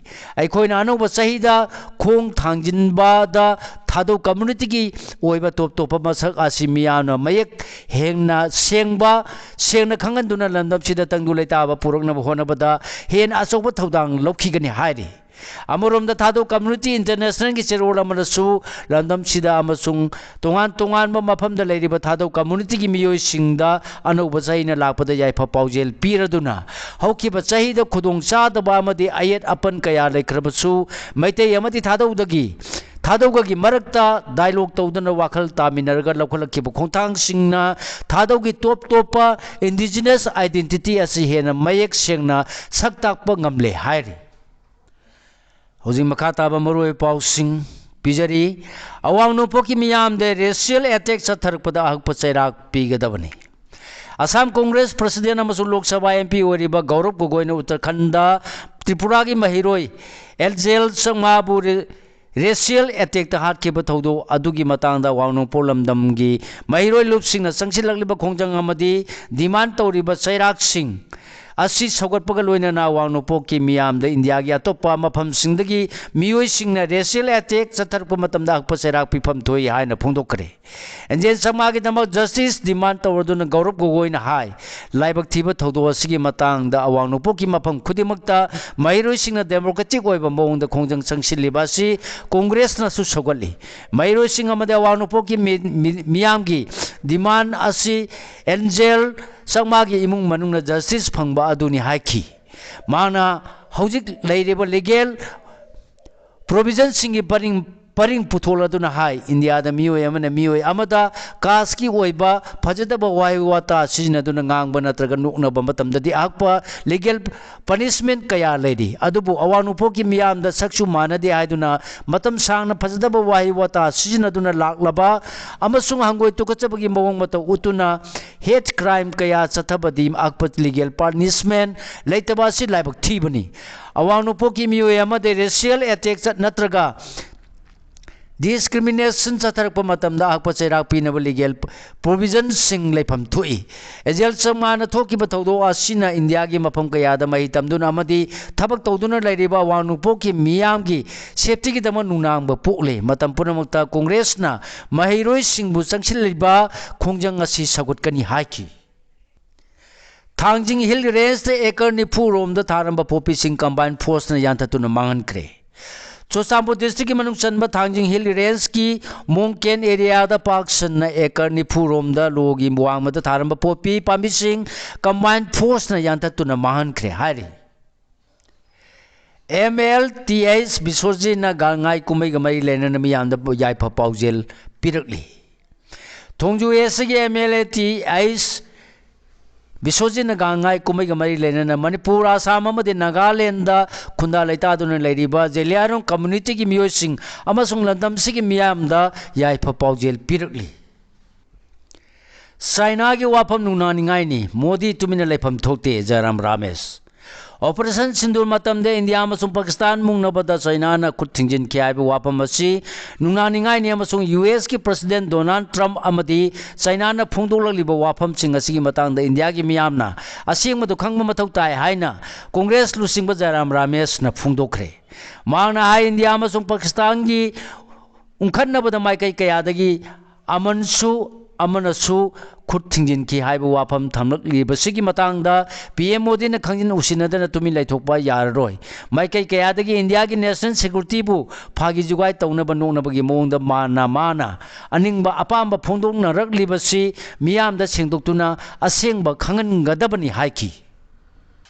ꯑꯩꯈꯣꯏꯅ ꯑꯅꯧꯕ ꯆꯍꯤꯗ ꯈꯣꯡ ꯊꯥꯡꯖꯤꯟꯕꯗ ꯊꯥꯗꯧ communityꯒꯤ ꯑꯣꯏꯕ ꯇꯣꯞ ꯇꯣꯞꯄ ꯃꯁꯛ ꯑꯁꯤ ꯃꯤꯌꯥꯝꯅ ꯃꯌꯦꯛ ꯍꯦꯟꯅ ꯁꯦꯡꯕ, ꯁꯦꯡꯅ ꯈꯪꯍꯟꯗꯨꯅ ꯂꯝꯗꯝꯁꯤꯗ ꯇꯪꯗꯨ ꯂꯩꯇꯥꯕ ꯄꯨꯔꯛꯅꯕ ꯍꯣꯠꯅꯕꯗ ꯍꯦꯟꯅ ꯑꯆꯧꯕ ꯊꯧꯗꯥꯡ ꯂꯧꯈꯤꯒꯅꯤ ꯍꯥꯏꯔꯤ꯫ ꯑꯃꯔꯣꯝꯗ ꯊꯥꯗꯧ Community Internationalꯒꯤ ꯆꯦꯔꯣꯜ ꯑꯃꯅꯁꯨ ꯂꯝꯗꯝꯁꯤꯗ ꯑꯃꯁꯨꯡ ꯇꯣꯉꯥꯟ ꯇꯣꯉꯥꯟꯕ ꯃꯐꯝꯗ ꯂꯩꯔꯤꯕ ꯊꯥꯗꯧ communityꯒꯤ ꯃꯤꯑꯣꯏꯁꯤꯡꯗ ꯑꯅꯧꯕ ꯆꯍꯤꯅ ꯂꯥꯛꯄꯗ ꯌꯥꯏꯐ ꯄꯥꯎꯖꯦꯜ ꯄꯤꯔꯗꯨꯅ, ꯍꯧꯈꯤꯕ ꯆꯍꯤꯗ ꯈꯨꯗꯣꯡ ꯆꯥꯗꯕ ꯑꯃꯗꯤ ꯑꯌꯦꯠ ꯑꯄꯟ ꯀꯌꯥ ꯂꯩꯈ꯭ꯔꯕꯁꯨ, ꯃꯩꯇꯩ ꯑꯃꯗꯤ ꯊꯥꯗꯧꯗꯒꯤ, ꯊꯥꯗꯧꯒꯒꯤ ꯃꯔꯛꯇ dialogue ꯇꯧꯗꯨꯅ ꯋꯥꯈꯜ ꯇꯥꯃꯤꯟꯅꯔꯒ ꯂꯧꯈꯠꯂꯛꯈꯤꯕ ꯈꯣꯡꯊꯥꯡꯁꯤꯡꯅ ꯊꯥꯗꯧꯒꯤ ꯇꯣꯞ ꯇꯣꯞꯄ indigenous identity ꯑꯁꯤ ꯍꯦꯟꯅ ꯃꯌꯦꯛ ꯁꯦꯡꯅ ꯁꯛ ꯇꯥꯛꯄ ꯉꯝꯂꯦ ꯍꯥꯏꯔꯤ꯫ ꯍꯧꯖꯤꯛ ꯃꯈꯥ ꯇꯥꯕ ꯃꯔꯨꯑꯣꯏꯕ ꯄꯥꯎꯁꯤꯡ ꯄꯤꯖꯔꯤ꯫ ꯑꯋꯥꯡ ꯅꯣꯡꯄꯣꯛꯀꯤ ꯃꯤꯌꯥꯝꯗ racial attack ꯆꯠꯊꯔꯛꯄꯗ ꯑꯍꯛꯄ ꯆꯩꯔꯥꯛ ꯄꯤꯒꯗꯕꯅꯤ꯫ ꯑꯁꯥꯝ ꯀꯣꯡꯒ꯭ꯔꯦꯁ president ꯑꯃꯁꯨꯡ ꯂꯣꯛ ꯁꯚꯥ MP ꯑꯣꯏꯔꯤꯕ ꯒꯧꯔꯕ ꯒꯣꯒꯣꯏꯅ ꯎꯠꯇꯔꯈꯟꯗ ꯇ꯭ꯔꯤꯄꯨꯔꯥꯒꯤ ꯃꯍꯩꯔꯣꯏ ꯑꯦꯟꯖꯦꯜ ꯆꯪꯃꯥꯕꯨ ꯔꯦ-, racial attackꯇ ꯍꯥꯠꯈꯤꯕ ꯊꯧꯗꯣꯛ ꯑꯗꯨꯒꯤ ꯃꯇꯥꯡꯗ ꯑꯋꯥꯡ ꯅꯣꯡꯄꯣꯛ ꯂꯝꯗꯝꯒꯤ ꯃꯍꯩꯔꯣꯏ ꯂꯨꯞꯁꯤꯡꯅ ꯆꯪꯁꯤꯜꯂꯛꯂꯤꯕ ꯈꯣꯡꯖꯪ ꯑꯃꯗꯤ demand ꯇꯧꯔꯤꯕ ꯆꯩꯔꯥꯛꯁꯤꯡ ꯑꯁꯤ ꯁꯧꯒꯠꯄꯒ ꯂꯣꯏꯅꯅ ꯑꯋꯥꯡ ꯅꯣꯡꯄꯣꯛꯀꯤ ꯃꯤꯌꯥꯝꯗ ꯏꯟꯗꯤꯌꯥꯒꯤ ꯑꯇꯣꯞꯄ ꯃꯐꯝꯁꯤꯡꯗꯒꯤ ꯃꯤꯑꯣꯏꯁꯤꯡꯅ racial attack ꯆꯠꯊꯔꯛꯄ ꯃꯇꯝꯗ ꯑꯍꯛꯄ ꯆꯩꯔꯥꯛ ꯄꯤꯐꯝ ꯊꯣꯛꯏ ꯍꯥꯏꯅ ꯐꯣꯡꯗꯣꯛꯈ꯭ꯔꯦ꯫ ꯑꯦꯟꯖꯦꯜ ꯆꯪꯃꯥꯒꯤꯗꯃꯛ justice demand ꯇꯧꯔꯗꯨꯅ ꯒꯧꯔꯕ ꯒꯣꯒꯣꯏꯅ ꯍꯥꯏ, ꯂꯥꯏꯕꯛ ꯊꯤꯕ ꯊꯧꯗꯣꯛ ꯑꯁꯤꯒꯤ ꯃꯇꯥꯡꯗ ꯑꯋꯥꯡ ꯅꯣꯡꯄꯣꯛꯀꯤ ꯃꯐꯝ ꯈꯨꯗꯤꯡꯃꯛꯇ ꯃꯍꯩꯔꯣꯏꯁꯤꯡꯅ democratic ꯑꯣꯏꯕ ꯃꯑꯣꯡꯗ ꯈꯣꯡꯖꯪ ꯆꯪꯁꯤꯜꯂꯤꯕ ꯑꯁꯤ ꯀꯣꯡꯒ꯭ꯔꯦꯁꯅꯁꯨ ꯁꯧꯒꯠꯂꯤ꯫ ꯃꯍꯩꯔꯣꯏꯁꯤꯡ ꯑꯃꯗꯤ ꯑꯋꯥꯡ ꯅꯣꯡꯄꯣꯛꯀꯤ ꯃꯤ-, ꯃꯤ-, ꯃꯤꯌꯥꯝꯒꯤ demand ꯑꯁꯤ ꯑꯦꯟꯖꯦꯜ ꯆꯪꯃꯥꯒꯤ ꯏꯃꯨꯡ ꯃꯅꯨꯡꯅ justice ꯐꯪꯕ ꯑꯗꯨꯅꯤ ꯍꯥꯏꯈꯤ꯫ ꯃꯍꯥꯛꯅ ꯍꯧꯖꯤꯛ ꯂꯩꯔꯤꯕ legal provisionꯁꯤꯡꯒꯤ ꯄꯔꯤꯡ ꯄꯔꯤꯡ ꯄꯨꯊꯣꯛꯂꯗꯨꯅ ꯍꯥꯏ, ꯏꯟꯗꯤꯌꯥꯗ ꯃꯤꯑꯣꯏ ꯑꯃꯅ ꯃꯤꯑꯣꯏ ꯑꯃꯗ caste ꯀꯤ ꯑꯣꯏꯕ ꯐꯖꯗꯕ ꯋꯥꯍꯩ ꯋꯥꯇꯥ ꯁꯤꯖꯤꯟꯅꯗꯨꯅ ꯉꯥꯡꯕ ꯅꯠꯇ꯭ꯔꯒ ꯅꯣꯛꯅꯕ ꯃꯇꯝꯗꯗꯤ ꯑꯍꯛꯄ legal punishment ꯀꯌꯥ ꯂꯩꯔꯤ꯫ ꯑꯗꯨꯕꯨ ꯑꯋꯥꯡ ꯅꯣꯡꯄꯣꯛꯀꯤ ꯃꯤꯌꯥꯝꯗ ꯁꯛꯁꯨ ꯃꯥꯟꯅꯗꯦ ꯍꯥꯏꯗꯨꯅ ꯃꯇꯝ ꯁꯥꯡꯅ ꯐꯖꯗꯕ ꯋꯥꯍꯩ ꯋꯥꯇꯥ ꯁꯤꯖꯤꯟꯅꯗꯨꯅ ꯂꯥꯛꯂꯕ ꯑꯃꯁꯨꯡ ꯍꯪꯒꯣꯏ ꯇꯨꯀꯠꯆꯕꯒꯤ ꯃꯑꯣꯡ ꯃꯇꯧ ꯎꯠꯇꯨꯅ hate crime ꯀꯌꯥ ꯆꯠꯊꯕꯗꯤ ꯑꯍꯛꯄ legal punishment ꯂꯩꯇꯕ ꯑꯁꯤ ꯂꯥꯏꯕꯛ ꯊꯤꯕꯅꯤ꯫ ꯑꯋꯥꯡ ꯅꯣꯡꯄꯣꯛꯀꯤ ꯃꯤꯑꯣꯏ ꯑꯃꯗ racial attack ꯆꯠ ꯅꯠꯇ꯭ꯔꯒ discrimination ꯆꯠꯊꯔꯛꯄ ꯃꯇꯝꯗ ꯑꯍꯛꯄ ꯆꯩꯔꯥꯛ ꯄꯤꯅꯕ legal provision ꯁꯤꯡ ꯂꯩꯐꯝ ꯊꯣꯛꯏ꯫ ꯑꯦꯖꯦꯜ ꯆꯪꯃꯥꯅ ꯊꯣꯛꯈꯤꯕ ꯊꯧꯗꯣꯛ ꯑꯁꯤꯅ ꯏꯟꯗꯤꯌꯥꯒꯤ ꯃꯐꯝ ꯀꯌꯥꯗ ꯃꯍꯩ ꯇꯝꯗꯨꯅ ꯑꯃꯗꯤ ꯊꯕꯛ ꯇꯧꯗꯨꯅ ꯂꯩꯔꯤꯕ ꯑꯋꯥꯡ ꯅꯣꯡꯄꯣꯛꯀꯤ ꯃꯤꯌꯥꯝꯒꯤ safety ꯒꯤꯗꯃꯛ ꯅꯨꯡꯅꯥꯡꯕ ꯄꯣꯛꯂꯦ꯫ ꯃꯇꯝ ꯄꯨꯝꯅꯃꯛꯇ ꯀꯣꯡꯒ꯭ꯔꯦꯁꯅ ꯃꯍꯩꯔꯣꯏꯁꯤꯡꯕꯨ ꯆꯪꯁꯤꯜꯂꯤꯕ ꯈꯣꯡꯖꯪ ꯑꯁꯤ ꯁꯧꯒꯠꯀꯅꯤ ꯍꯥꯏꯈꯤ꯫ ꯊꯥꯡꯖꯤꯡ Hill Range ꯇ acre ꯅꯤꯐꯨ ꯔꯣꯝꯗ ꯊꯥꯔꯝꯕ ꯄꯣꯄꯤꯁꯤꯡ combined force ꯅ ꯌꯥꯟꯊꯠꯇꯨꯅ ꯃꯥꯡꯍꯟꯈ꯭ꯔꯦ꯫ ꯆꯨꯔꯆꯥꯟꯄꯨꯔ district ꯀꯤ ꯃꯅꯨꯡ ꯆꯟꯕ ꯊꯥꯡꯖꯤꯡ Hill Range ꯀꯤ ꯃꯣꯡꯀꯦꯟ area ꯗ ꯄꯥꯛ ꯁꯟꯅ acre ꯅꯤꯐꯨ ꯔꯣꯝꯗ ꯂꯣꯒꯤ ꯋꯥꯡꯃꯗ ꯊꯥꯔꯝꯕ ꯄꯣꯄꯤ ꯄꯥꯝꯕꯤꯁꯤꯡ combined force ꯅ ꯌꯥꯟꯊꯠꯇꯨꯅ ꯃꯥꯡꯍꯟꯈ꯭ꯔꯦ ꯍꯥꯏꯔꯤ꯫ M L T H ꯕꯤꯁ꯭ꯋꯖꯤꯠꯅ ꯒꯥꯟ ꯉꯥꯏ ꯀꯨꯝꯍꯩꯒ ꯃꯔꯤ ꯂꯩꯅꯅ ꯃꯤꯌꯥꯝꯗ ꯌꯥꯏꯐ ꯄꯥꯎꯖꯦꯜ ꯄꯤꯔꯛꯂꯤ꯫ ꯊꯣꯡꯖꯨ East ꯀꯤ M L A T H ꯕꯤꯁ꯭ꯋꯖꯤꯠꯅ ꯒꯥꯟ ꯉꯥꯏ ꯀꯨꯝꯍꯩꯒ ꯃꯔꯤ ꯂꯩꯅꯅ ꯃꯅꯤꯄꯨꯔ, ꯑꯁꯥꯝ ꯑꯃꯗꯤ ꯅꯥꯒꯥꯂꯦꯟꯗ ꯈꯨꯟꯗꯥ ꯂꯩꯇꯥꯗꯨꯅ ꯂꯩꯔꯤꯕ ꯖꯦꯂꯤꯌꯥꯡꯔꯣꯡ community ꯒꯤ ꯃꯤꯑꯣꯏꯁꯤꯡ ꯑꯃꯁꯨꯡ ꯂꯝꯗꯝꯁꯤꯒꯤ ꯃꯤꯌꯥꯝꯗ ꯌꯥꯏꯐ ꯄꯥꯎꯖꯦꯜ ꯄꯤꯔꯛꯂꯤ꯫ ꯆꯥꯏꯅꯥꯒꯤ ꯋꯥꯐꯝ ꯅꯨꯡꯅꯥꯡꯅꯤꯡꯉꯥꯏꯅꯤ, ꯃꯣꯗꯤ ꯇꯨꯃꯤꯟꯅ ꯂꯩꯐꯝ ꯊꯣꯛꯇꯦ, ꯖꯌꯔꯥꯝ ꯔꯥꯃꯦꯁ꯫ Operation ꯁꯤꯟꯗꯨꯔ ꯃꯇꯝꯗ ꯏꯟꯗꯤꯌꯥ ꯑꯃꯁꯨꯡ ꯄꯥꯀꯤꯁꯇꯥꯟ ꯃꯨꯛꯅꯕꯗ ꯆꯥꯏꯅꯥꯅ ꯈꯨꯠ ꯊꯤꯡꯖꯤꯟꯈꯤ ꯍꯥꯏꯕ ꯋꯥꯐꯝ ꯑꯁꯤ ꯅꯨꯡꯅꯥꯡꯅꯤꯡꯉꯥꯏꯅꯤ ꯑꯃꯁꯨꯡ U S ꯀꯤ President Donald Trump ꯑꯃꯗꯤ ꯆꯥꯏꯅꯥꯅ ꯐꯣꯡꯗꯣꯛꯂꯛꯂꯤꯕ ꯋꯥꯐꯝꯁꯤꯡ ꯑꯁꯤꯒꯤ ꯃꯇꯥꯡꯗ ꯏꯟꯗꯤꯌꯥꯒꯤ ꯃꯤꯌꯥꯝꯅ ꯑꯁꯦꯡꯕꯗꯨ ꯈꯪꯕ ꯃꯊꯧ ꯇꯥꯏ ꯍꯥꯏꯅ ꯀꯣꯡꯒ꯭ꯔꯦꯁ ꯂꯨꯆꯤꯡꯕ ꯖꯌꯔꯥꯝ ꯔꯥꯃꯦꯁꯅ ꯐꯣꯡꯗꯣꯛꯈ꯭ꯔꯦ꯫ ꯃꯍꯥꯛꯅ ꯍꯥꯏ, ꯏꯟꯗꯤꯌꯥ ꯑꯃꯁꯨꯡ ꯄꯥꯀꯤꯁꯇꯥꯟꯒꯤ ꯎꯪꯈꯠꯅꯕꯗ ꯃꯥꯏꯀꯩ ꯀꯌꯥꯗꯒꯤ ꯑꯃꯅꯁꯨ ꯑꯃꯅꯁꯨ ꯈꯨꯠ ꯊꯤꯡꯖꯤꯟꯈꯤ ꯍꯥꯏꯕ ꯋꯥꯐꯝ ꯊꯝꯂꯛꯂꯤꯕꯁꯤꯒꯤ ꯃꯇꯥꯡꯗ P M ꯃꯣꯗꯤꯅ ꯈꯪꯖꯤꯟ ꯎꯁꯤꯟꯅꯗꯅ ꯇꯨꯃꯤꯟ ꯂꯩꯊꯣꯛꯄ ꯌꯥꯔꯔꯣꯏ꯫ ꯃꯥꯏꯀꯩ ꯀꯌꯥꯗꯒꯤ ꯏꯟꯗꯤꯌꯥꯒꯤ national security ꯕꯨ ꯐꯥꯒꯤ ꯖꯨꯒꯥꯏ ꯇꯧꯅꯕ ꯅꯣꯛꯅꯕꯒꯤ ꯃꯑꯣꯡꯗ ꯃꯥꯅ ꯃꯥꯅ ꯑꯅꯤꯡꯕ ꯑꯄꯥꯝꯕ ꯐꯣꯡꯗꯣꯛꯅꯔꯛꯂꯤꯕꯁꯤ ꯃꯤꯌꯥꯝꯗ ꯁꯦꯡꯗꯣꯛꯇꯨꯅ ꯑꯁꯦꯡꯕ ꯈꯪꯍꯟꯒꯗꯕꯅꯤ ꯍꯥꯏꯈꯤ꯫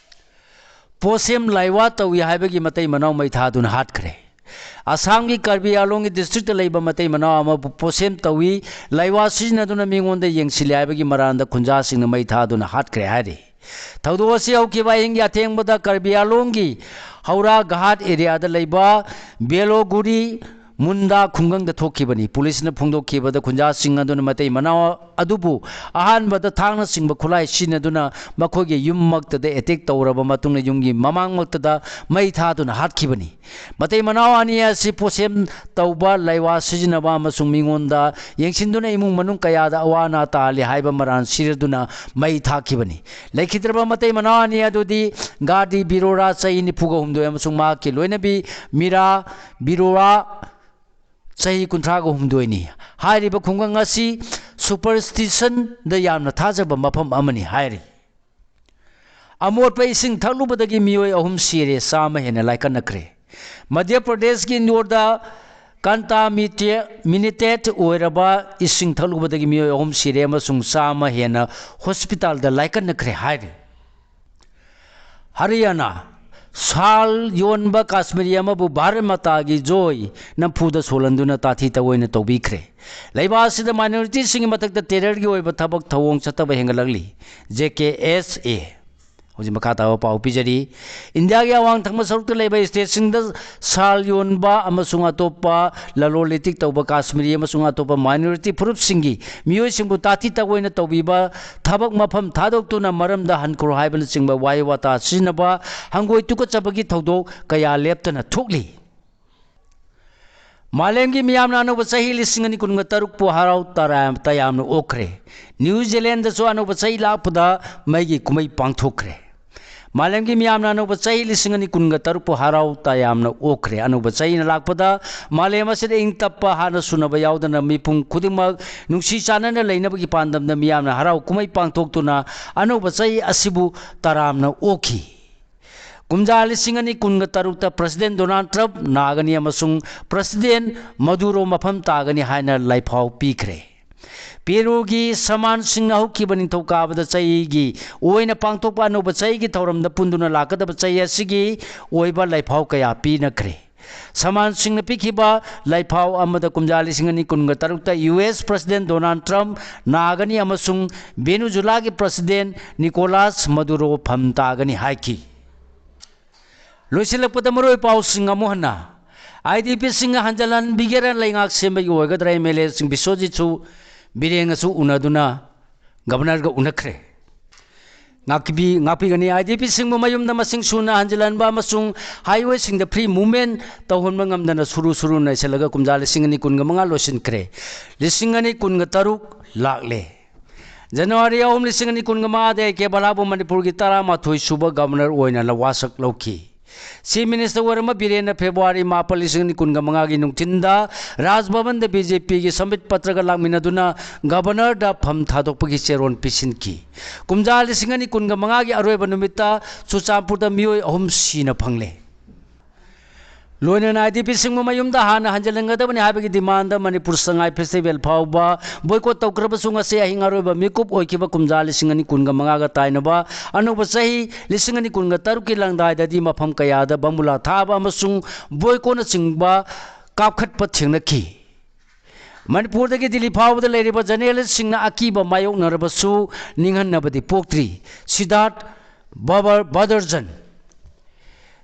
ꯄꯣꯠꯁꯦꯝ ꯂꯥꯏꯋꯥ ꯇꯧꯏ ꯍꯥꯏꯕꯒꯤ ꯃꯇꯩ ꯃꯅꯥꯎ ꯃꯩ ꯊꯥꯗꯨꯅ ꯍꯥꯠꯈ꯭ꯔꯦ꯫ ꯑꯁꯥꯝꯒꯤ ꯀꯔꯕꯤ ꯑꯥꯡꯂꯣꯡꯒꯤ ꯗꯤꯁꯇ꯭ꯔꯤꯛꯇ ꯂꯩꯕ ꯃꯇꯩ ꯃꯅꯥꯎ ꯑꯃꯕꯨ ꯄꯣꯠꯁꯦꯝ ꯇꯧꯏ, ꯂꯥꯏꯋꯥ ꯁꯤꯖꯤꯟꯅꯗꯨꯅ ꯃꯤꯉꯣꯟꯗ ꯌꯦꯡꯁꯤꯜꯂꯤ ꯍꯥꯏꯕꯒꯤ ꯃꯔꯥꯜꯗ ꯈꯨꯟꯖꯥꯁꯤꯡꯅ ꯃꯩ ꯊꯥꯗꯨꯅ ꯍꯥꯠꯈ꯭ꯔꯦ ꯍꯥꯏꯔꯤ꯫ ꯊꯧꯗꯣꯛ ꯑꯁꯤ ꯍꯧꯈꯤꯕ ꯑꯍꯤꯡꯒꯤ ꯑꯊꯦꯡꯕꯗ ꯀꯔꯕꯤ ꯑꯥꯡꯂꯣꯡꯒꯤ ꯍꯧꯔꯥ ꯘꯥꯠ ꯑꯦꯔꯤꯌꯥꯗ ꯂꯩꯕ ꯕꯦꯂꯣꯒꯨꯔꯤ ꯃꯨꯟꯗꯥ ꯈꯨꯡꯒꯪꯗ ꯊꯣꯛꯈꯤꯕꯅꯤ꯫ ꯄꯨꯂꯤꯁꯅ ꯐꯣꯡꯗꯣꯛꯈꯤꯕꯗ, ꯈꯨꯟꯖꯥꯁꯤꯡ ꯑꯗꯨꯅ ꯃꯇꯩ ꯃꯅꯥꯎ ꯑꯗꯨꯕꯨ ꯑꯍꯥꯟꯕꯗ ꯊꯥꯡꯅꯆꯤꯡꯕ ꯈꯨꯠꯂꯥꯏ ꯁꯤꯖꯤꯟꯅꯗꯨꯅ ꯃꯈꯣꯏꯒꯤ ꯌꯨꯝꯃꯛꯇꯗ ꯑꯦꯇꯦꯛ ꯇꯧꯔꯕ ꯃꯇꯨꯡꯗ ꯌꯨꯝꯒꯤ ꯃꯃꯥꯡꯃꯛꯇꯗ ꯃꯩ ꯊꯥꯗꯨꯅ ꯍꯥꯠꯈꯤꯕꯅꯤ꯫ ꯃꯇꯩ ꯃꯅꯥꯎ ꯑꯅꯤ ꯑꯁꯤ ꯄꯣꯠꯁꯦꯝ ꯇꯧꯕ, ꯂꯥꯏꯋꯥ ꯁꯤꯖꯤꯟꯅꯕ ꯑꯃꯁꯨꯡ ꯃꯤꯉꯣꯟꯗ ꯌꯦꯡꯁꯤꯟꯗꯨꯅ ꯏꯃꯨꯡ ꯃꯅꯨꯡ ꯀꯌꯥꯗ ꯑꯋꯥ ꯑꯅꯥ ꯇꯥꯍꯜꯂꯤ ꯍꯥꯏꯕ ꯃꯔꯥꯜ ꯁꯤꯔꯗꯨꯅ ꯃꯩ ꯊꯥꯈꯤꯕꯅꯤ꯫ ꯂꯩꯈꯤꯗ꯭ꯔꯕ ꯃꯇꯩ ꯃꯅꯥꯎ ꯑꯅꯤ ꯑꯗꯨꯗꯤ ꯒꯥꯗꯤ ꯕꯤꯔꯣꯔꯥ, ꯆꯍꯤ ꯅꯤꯐꯨꯒ ꯍꯨꯝꯗꯣꯏ, ꯑꯃꯁꯨꯡ ꯃꯍꯥꯛꯀꯤ ꯂꯣꯏꯅꯕꯤ ꯃꯤꯔꯥ ꯕꯤꯔꯣꯔꯥ, ꯆꯍꯤ ꯀꯨꯟꯊ꯭ꯔꯥꯒ ꯍꯨꯝꯗꯣꯏꯅꯤ꯫ ꯍꯥꯏꯔꯤꯕ ꯈꯨꯡꯒꯪ ꯑꯁꯤ ꯁꯨꯄꯔꯁ꯭ꯇꯤꯁꯟꯗ ꯌꯥꯝꯅ ꯊꯥꯖꯕ ꯃꯐꯝ ꯑꯃꯅꯤ ꯍꯥꯏꯔꯤ꯫ ꯑꯃꯣꯠꯄ ꯏꯁꯤꯡ ꯊꯛꯂꯨꯕꯗꯒꯤ ꯃꯤꯑꯣꯏ ꯑꯍꯨꯝ ꯁꯤꯔꯦ, ꯆꯥꯝꯃ ꯍꯦꯟꯅ ꯂꯥꯏꯀꯠꯅꯈ꯭ꯔꯦ꯫ ꯃꯙ꯭ꯌ ꯄ꯭ꯔꯗꯦꯁꯀꯤ ꯏꯟꯗꯣꯔꯗ ꯀꯟꯇꯥꯃꯤꯅꯦꯇꯦꯗ ꯑꯣꯏꯔꯕ ꯏꯁꯤꯡ ꯊꯛꯂꯨꯕꯗꯒꯤ ꯃꯤꯑꯣꯏ ꯑꯍꯨꯝ ꯁꯤꯔꯦ ꯑꯃꯁꯨꯡ ꯆꯥꯝꯃ ꯍꯦꯟꯅ ꯍꯣꯁꯄꯤꯇꯥꯜꯗ ꯂꯥꯏꯀꯠꯅꯈ꯭ꯔꯦ ꯍꯥꯏꯔꯤ꯫ ꯍꯔꯤꯌꯥꯅꯥ, ꯁꯥꯜ ꯌꯣꯟꯕ ꯀꯥꯁꯃꯤꯔꯤ ꯑꯃꯕꯨ ꯚꯥꯔꯠ ꯃꯥꯇꯥꯒꯤ ꯖꯣꯏ ꯅꯝꯐꯨꯗ ꯁꯣꯜꯍꯟꯗꯨꯅ ꯇꯥꯊꯤ ꯇꯑꯣꯏꯅ ꯇꯧꯕꯤꯈ꯭ꯔꯦ꯫ ꯂꯩꯕꯥꯛ ꯑꯁꯤꯗ ꯃꯥꯏꯅꯣꯔꯤꯇꯤꯁꯤꯡꯒꯤ ꯃꯊꯛꯇ ꯇꯦꯔꯔꯒꯤ ꯑꯣꯏꯕ ꯊꯕꯛ ꯊꯧꯑꯣꯡ ꯆꯠꯊꯕ ꯍꯦꯟꯒꯠꯂꯛꯂꯤ꯫ ꯖꯦ ꯀꯦ ꯑꯦꯁ ꯑꯦ꯫ ꯍꯧꯖꯤꯛ ꯃꯈꯥ ꯇꯥꯕ ꯄꯥꯎ ꯄꯤꯖꯔꯤ꯫ ꯏꯟꯗꯤꯌꯥꯒꯤ ꯑꯋꯥꯡ ꯊꯪꯕ ꯁꯔꯨꯛꯇ ꯂꯩꯕ ꯁ꯭ꯇꯦꯠꯁꯤꯡꯗ ꯁꯥꯜ ꯌꯣꯟꯕ ꯑꯃꯁꯨꯡ ꯑꯇꯣꯞꯄ ꯂꯂꯣꯟ ꯏꯇꯤꯛ ꯇꯧꯕ ꯀꯥꯁꯃꯤꯔꯤ ꯑꯃꯁꯨꯡ ꯑꯇꯣꯞꯄ ꯃꯥꯏꯅꯣꯔꯤꯇꯤ ꯐꯨꯔꯨꯞꯁꯤꯡꯒꯤ ꯃꯤꯑꯣꯏꯁꯤꯡꯕꯨ ꯇꯥꯊꯤ ꯇꯑꯣꯏꯅ ꯇꯧꯕꯤꯕ, ꯊꯕꯛ ꯃꯐꯝ ꯊꯥꯗꯣꯛꯇꯨꯅ ꯃꯔꯝꯗ ꯍꯟꯈ꯭ꯔꯣ ꯍꯥꯏꯕꯅꯆꯤꯡꯕ ꯋꯥꯍꯩ ꯋꯥꯇꯥ ꯁꯤꯖꯤꯟꯅꯕ, ꯍꯪꯒꯣꯏ ꯇꯨꯀꯠꯆꯕꯒꯤ ꯊꯧꯗꯣꯛ ꯀꯌꯥ ꯂꯦꯞꯇꯅ ꯊꯣꯛꯂꯤ꯫ ꯃꯥꯂꯦꯝꯒꯤ ꯃꯤꯌꯥꯝꯅ ꯑꯅꯧꯕ ꯆꯍꯤ ꯂꯤꯁꯤꯡ ꯑꯅꯤ ꯀꯨꯟꯒ ꯇꯔꯨꯛꯄꯨ ꯍꯔꯥꯎ ꯇꯔꯥ-, ꯇꯌꯥꯝꯅ ꯑꯣꯛꯈ꯭ꯔꯦ꯫ ꯅ꯭ꯌꯨ ꯖꯤꯂꯦꯟꯗꯁꯨ ꯑꯅꯧꯕ ꯆꯍꯤ ꯂꯥꯛꯄꯗ ꯃꯩꯒꯤ ꯀꯨꯝꯍꯩ ꯄꯥꯡꯊꯣꯛꯈ꯭ꯔꯦ꯫ ꯃꯥꯂꯦꯝꯒꯤ ꯃꯤꯌꯥꯝꯅ ꯑꯅꯧꯕ ꯆꯍꯤ ꯂꯤꯁꯤꯡ ꯑꯅꯤ ꯀꯨꯟꯒ ꯇꯔꯨꯛꯄꯨ ꯍꯔꯥꯎ ꯇꯌꯥꯝꯅ ꯑꯣꯛꯈ꯭ꯔꯦ꯫ ꯑꯅꯧꯕ ꯆꯍꯤꯅ ꯂꯥꯛꯄꯗ ꯃꯥꯂꯦꯝ ꯑꯁꯤꯗ ꯏꯪ ꯇꯞꯄ, ꯍꯥꯠꯅ ꯁꯨꯅꯕ ꯌꯥꯎꯗꯅ ꯃꯤꯄꯨꯝ ꯈꯨꯗꯤꯡꯃꯛ ꯅꯨꯡꯁꯤ ꯆꯥꯟꯅꯅ ꯂꯩꯅꯕꯒꯤ ꯄꯥꯟꯗꯝꯗ ꯃꯤꯌꯥꯝꯅ ꯍꯔꯥꯎ ꯀꯨꯝꯍꯩ ꯄꯥꯡꯊꯣꯛꯇꯨꯅ ꯑꯅꯧꯕ ꯆꯍꯤ ꯑꯁꯤꯕꯨ ꯇꯔꯥꯝꯅ ꯑꯣꯛꯈꯤ꯫ ꯀꯨꯝꯖꯥ ꯂꯤꯁꯤꯡ ꯑꯅꯤ ꯀꯨꯟꯒ ꯇꯔꯨꯛꯇ ꯄ꯭ꯔꯁꯤꯗꯦꯟ ꯗꯣꯅꯥꯜꯗ ꯇ꯭ꯔꯝꯞ ꯅꯥꯒꯅꯤ ꯑꯃꯁꯨꯡ ꯄ꯭ꯔꯁꯤꯗꯦꯟ ꯃꯗꯨꯔꯣ ꯃꯐꯝ ꯇꯥꯒꯅꯤ ꯍꯥꯏꯅ ꯂꯥꯏꯐꯥꯎ ꯄꯤꯈ꯭ꯔꯦ꯫ ꯄꯦꯔꯨꯒꯤ ꯁꯃꯥꯟꯁꯤꯡꯅ ꯍꯧꯈꯤꯕ ꯅꯤꯡꯊꯧꯀꯥꯕꯗ ꯆꯍꯤꯒꯤ ꯑꯣꯏꯅ ꯄꯥꯡꯊꯣꯛꯄ ꯑꯅꯧꯕ ꯆꯍꯤꯒꯤ ꯊꯧꯔꯝꯗ ꯄꯨꯟꯗꯨꯅ ꯂꯥꯛꯀꯗꯕ ꯆꯍꯤ ꯑꯁꯤꯒꯤ ꯑꯣꯏꯕ ꯂꯥꯏꯐꯥꯎ ꯀꯌꯥ ꯄꯤꯅꯈ꯭ꯔꯦ꯫ ꯁꯃꯥꯟꯁꯤꯡꯅ ꯄꯤꯈꯤꯕ ꯂꯥꯏꯐꯥꯎ ꯑꯃꯗ ꯀꯨꯝꯖꯥ ꯂꯤꯁꯤꯡ ꯑꯅꯤ ꯀꯨꯟꯒ ꯇꯔꯨꯛꯇ ꯌꯨ ꯑꯦꯁ ꯄ꯭ꯔꯁꯤꯗꯦꯟ ꯗꯣꯅꯥꯜꯗ ꯇ꯭ꯔꯝꯞ ꯅꯥꯒꯅꯤ ꯑꯃꯁꯨꯡ ꯚꯦꯅꯦꯖꯨꯂꯥꯒꯤ ꯄ꯭ꯔꯁꯤꯗꯦꯟ ꯅꯤꯀꯣꯂꯥꯁ ꯃꯗꯨꯔꯣ ꯐꯝ ꯇꯥꯒꯅꯤ ꯍꯥꯏꯈꯤ꯫ ꯂꯣꯏꯁꯤꯜꯂꯛꯄꯗ ꯃꯔꯨꯑꯣꯏꯕ ꯄꯥꯎꯁꯤꯡ ꯑꯃꯨꯛ ꯍꯟꯅ꯫ ꯑꯥꯏ ꯗꯤ ꯄꯤꯁꯤꯡ ꯍꯟꯖꯤꯜꯍꯟꯕꯤꯒꯦꯔꯥ ꯂꯩꯉꯥꯛ ꯁꯦꯝꯕꯒꯤ ꯑꯣꯏꯒꯗ꯭ꯔꯥ? M L ꯑꯦꯁꯤꯡ ꯕꯤꯁ꯭ꯋꯖꯤꯠꯁꯨ ꯕꯤꯔꯦꯟꯒꯁꯨ ꯎꯅꯗꯨꯅ ꯒꯕꯔꯅꯔꯒ ꯎꯅꯈ꯭ꯔꯦ꯫ ꯉꯥꯛꯄꯤ-, ꯉꯥꯛꯄꯤꯒꯅꯤ꯫ ꯑꯥꯏ ꯗꯤ ꯄꯤꯁꯤꯡꯕꯨ ꯃꯌꯨꯝꯗ ꯃꯁꯤꯡ ꯁꯨꯅ ꯍꯟꯖꯤꯜꯍꯟꯕ ꯑꯃꯁꯨꯡ ꯍꯥꯏꯋꯦꯁꯤꯡꯗ ꯐ꯭ꯔꯤ ꯃꯨꯚꯃꯦꯟ ꯇꯧꯍꯟꯕ ꯉꯝꯗꯅ ꯁꯨꯔꯨ ꯁꯨꯔꯨ ꯅꯩꯁꯜꯂꯒ ꯀꯨꯝꯖꯥ ꯂꯤꯁꯤꯡ ꯑꯅꯤ ꯀꯨꯟꯒ ꯃꯉꯥ ꯂꯣꯏꯁꯤꯟꯈ꯭ꯔꯦ꯫ ꯂꯤꯁꯤꯡ ꯑꯅꯤ ꯀꯨꯟꯒ ꯇꯔꯨꯛ ꯂꯥꯛꯂꯦ꯫ ꯖꯅꯋꯥꯔꯤ ꯑꯍꯨꯝ, ꯂꯤꯁꯤꯡ ꯑꯅꯤ ꯀꯨꯟꯒ ꯃꯉꯥꯗ ꯑꯦ ꯀꯦ ꯕꯂꯥꯕꯨ ꯃꯅꯤꯄꯨꯔꯒꯤ ꯇꯔꯥꯃꯥꯊꯣꯏ ꯁꯨꯕ ꯒꯕꯔꯅꯔ ꯑꯣꯏꯅ ꯋꯥꯁꯛ ꯂꯧꯈꯤ꯫ ꯆꯤꯐ ꯃꯤꯅꯤꯁꯇꯔ ꯑꯣꯏꯔꯝꯕ ꯕꯤꯔꯦꯟꯅ ꯐꯦꯕ꯭ꯔꯨꯋꯥꯔꯤ ꯃꯥꯄꯟ, ꯂꯤꯁꯤꯡ ꯑꯅꯤ ꯀꯨꯟꯒ ꯃꯉꯥꯒꯤ ꯅꯨꯡꯊꯤꯟꯗ ꯔꯥꯖ ꯚꯕꯟꯗ ꯕꯤ ꯖꯦ ꯄꯤꯒꯤ ꯁꯝꯕꯤꯠ ꯄꯇ꯭ꯔꯒ ꯂꯥꯛꯃꯤꯟꯅꯗꯨꯅ ꯒꯕꯔꯅꯔꯗ ꯐꯝ ꯊꯥꯗꯣꯛꯄꯒꯤ ꯆꯦꯔꯣꯜ ꯄꯤꯁꯤꯟꯈꯤ꯫ ꯀꯨꯝꯖꯥ ꯂꯤꯁꯤꯡ ꯑꯅꯤ ꯀꯨꯟꯒ ꯃꯉꯥꯒꯤ ꯑꯔꯣꯏꯕ ꯅꯨꯃꯤꯠꯇ ꯆꯨꯔꯆꯥꯟꯄꯨꯔꯗ ꯃꯤꯑꯣꯏ ꯑꯍꯨꯝ ꯁꯤꯅ ꯐꯪꯂꯦ꯫ ꯂꯣꯏꯅꯅ ꯑꯥꯏ ꯗꯤ ꯄꯤꯁꯤꯡꯕꯨ ꯃꯌꯨꯝꯗ ꯍꯥꯟꯅ ꯍꯟꯖꯤꯜꯍꯟꯒꯗꯕꯅꯤ ꯍꯥꯏꯕꯒꯤ ꯗꯤꯃꯥꯟꯗ ꯃꯅꯤꯄꯨꯔ ꯁꯉꯥꯏ ꯐꯦꯁꯇꯤꯚꯦꯜ ꯐꯥꯎꯕ ꯕꯣꯏꯀꯣꯠ ꯇꯧꯈ꯭ꯔꯕꯁꯨ, ꯉꯁꯤ ꯑꯍꯤꯡ ꯑꯔꯣꯏꯕ ꯃꯤꯀꯨꯞ ꯑꯣꯏꯈꯤꯕ ꯀꯨꯝꯖꯥ ꯂꯤꯁꯤꯡ ꯑꯅꯤ ꯀꯨꯟꯒ ꯃꯉꯥꯒ ꯇꯥꯏꯅꯕ ꯑꯅꯧꯕ ꯆꯍꯤ ꯂꯤꯁꯤꯡ ꯑꯅꯤ ꯀꯨꯟꯒ ꯇꯔꯨꯛꯀꯤ ꯂꯪꯗꯥꯏꯗꯗꯤ ꯃꯐꯝ ꯀꯌꯥꯗ ꯕꯝꯕꯨꯂꯥ ꯊꯥꯕ ꯑꯃꯁꯨꯡ ꯕꯣꯏꯀꯣꯠꯅꯆꯤꯡꯕ ꯀꯥꯞꯈꯠꯄ ꯊꯦꯡꯅꯈꯤ꯫ ꯃꯅꯤꯄꯨꯔꯗꯒꯤ ꯗꯤꯜꯂꯤ ꯐꯥꯎꯕꯗ ꯂꯩꯔꯤꯕ ꯖꯔꯅꯦꯂꯤꯁꯁꯤꯡꯅ ꯑꯀꯤꯕ ꯃꯥꯌꯣꯛꯅꯔꯕꯁꯨ ꯅꯤꯡꯍꯟꯅꯕꯗꯤ ꯄꯣꯛꯇ꯭ꯔꯤ꯫ ꯁꯤꯗꯥꯔꯊ ꯕꯕꯔ-, ꯕꯗꯔꯖꯟ꯫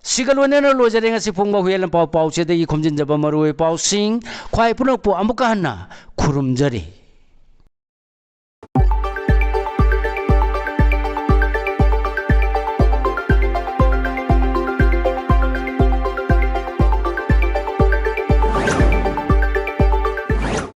ꯁꯤꯒ ꯂꯣꯏꯅꯅ ꯂꯣꯏꯖꯔꯦ ꯉꯁꯤ ꯐꯣꯡꯕ ꯍꯨꯏꯌꯦꯟ ꯂꯝꯄꯥꯎ ꯄꯥꯎꯆꯦꯗꯒꯤ ꯈꯣꯝꯖꯤꯟꯖꯕ ꯃꯔꯨꯑꯣꯏꯕ ꯄꯥꯎꯁꯤꯡ꯫ ꯈ꯭ꯋꯥꯏ ꯄꯨꯝꯅꯃꯛꯄꯨ ꯑꯃꯨꯛꯀ ꯍꯟꯅ ꯈꯨꯔꯨꯝꯖꯔꯤ꯫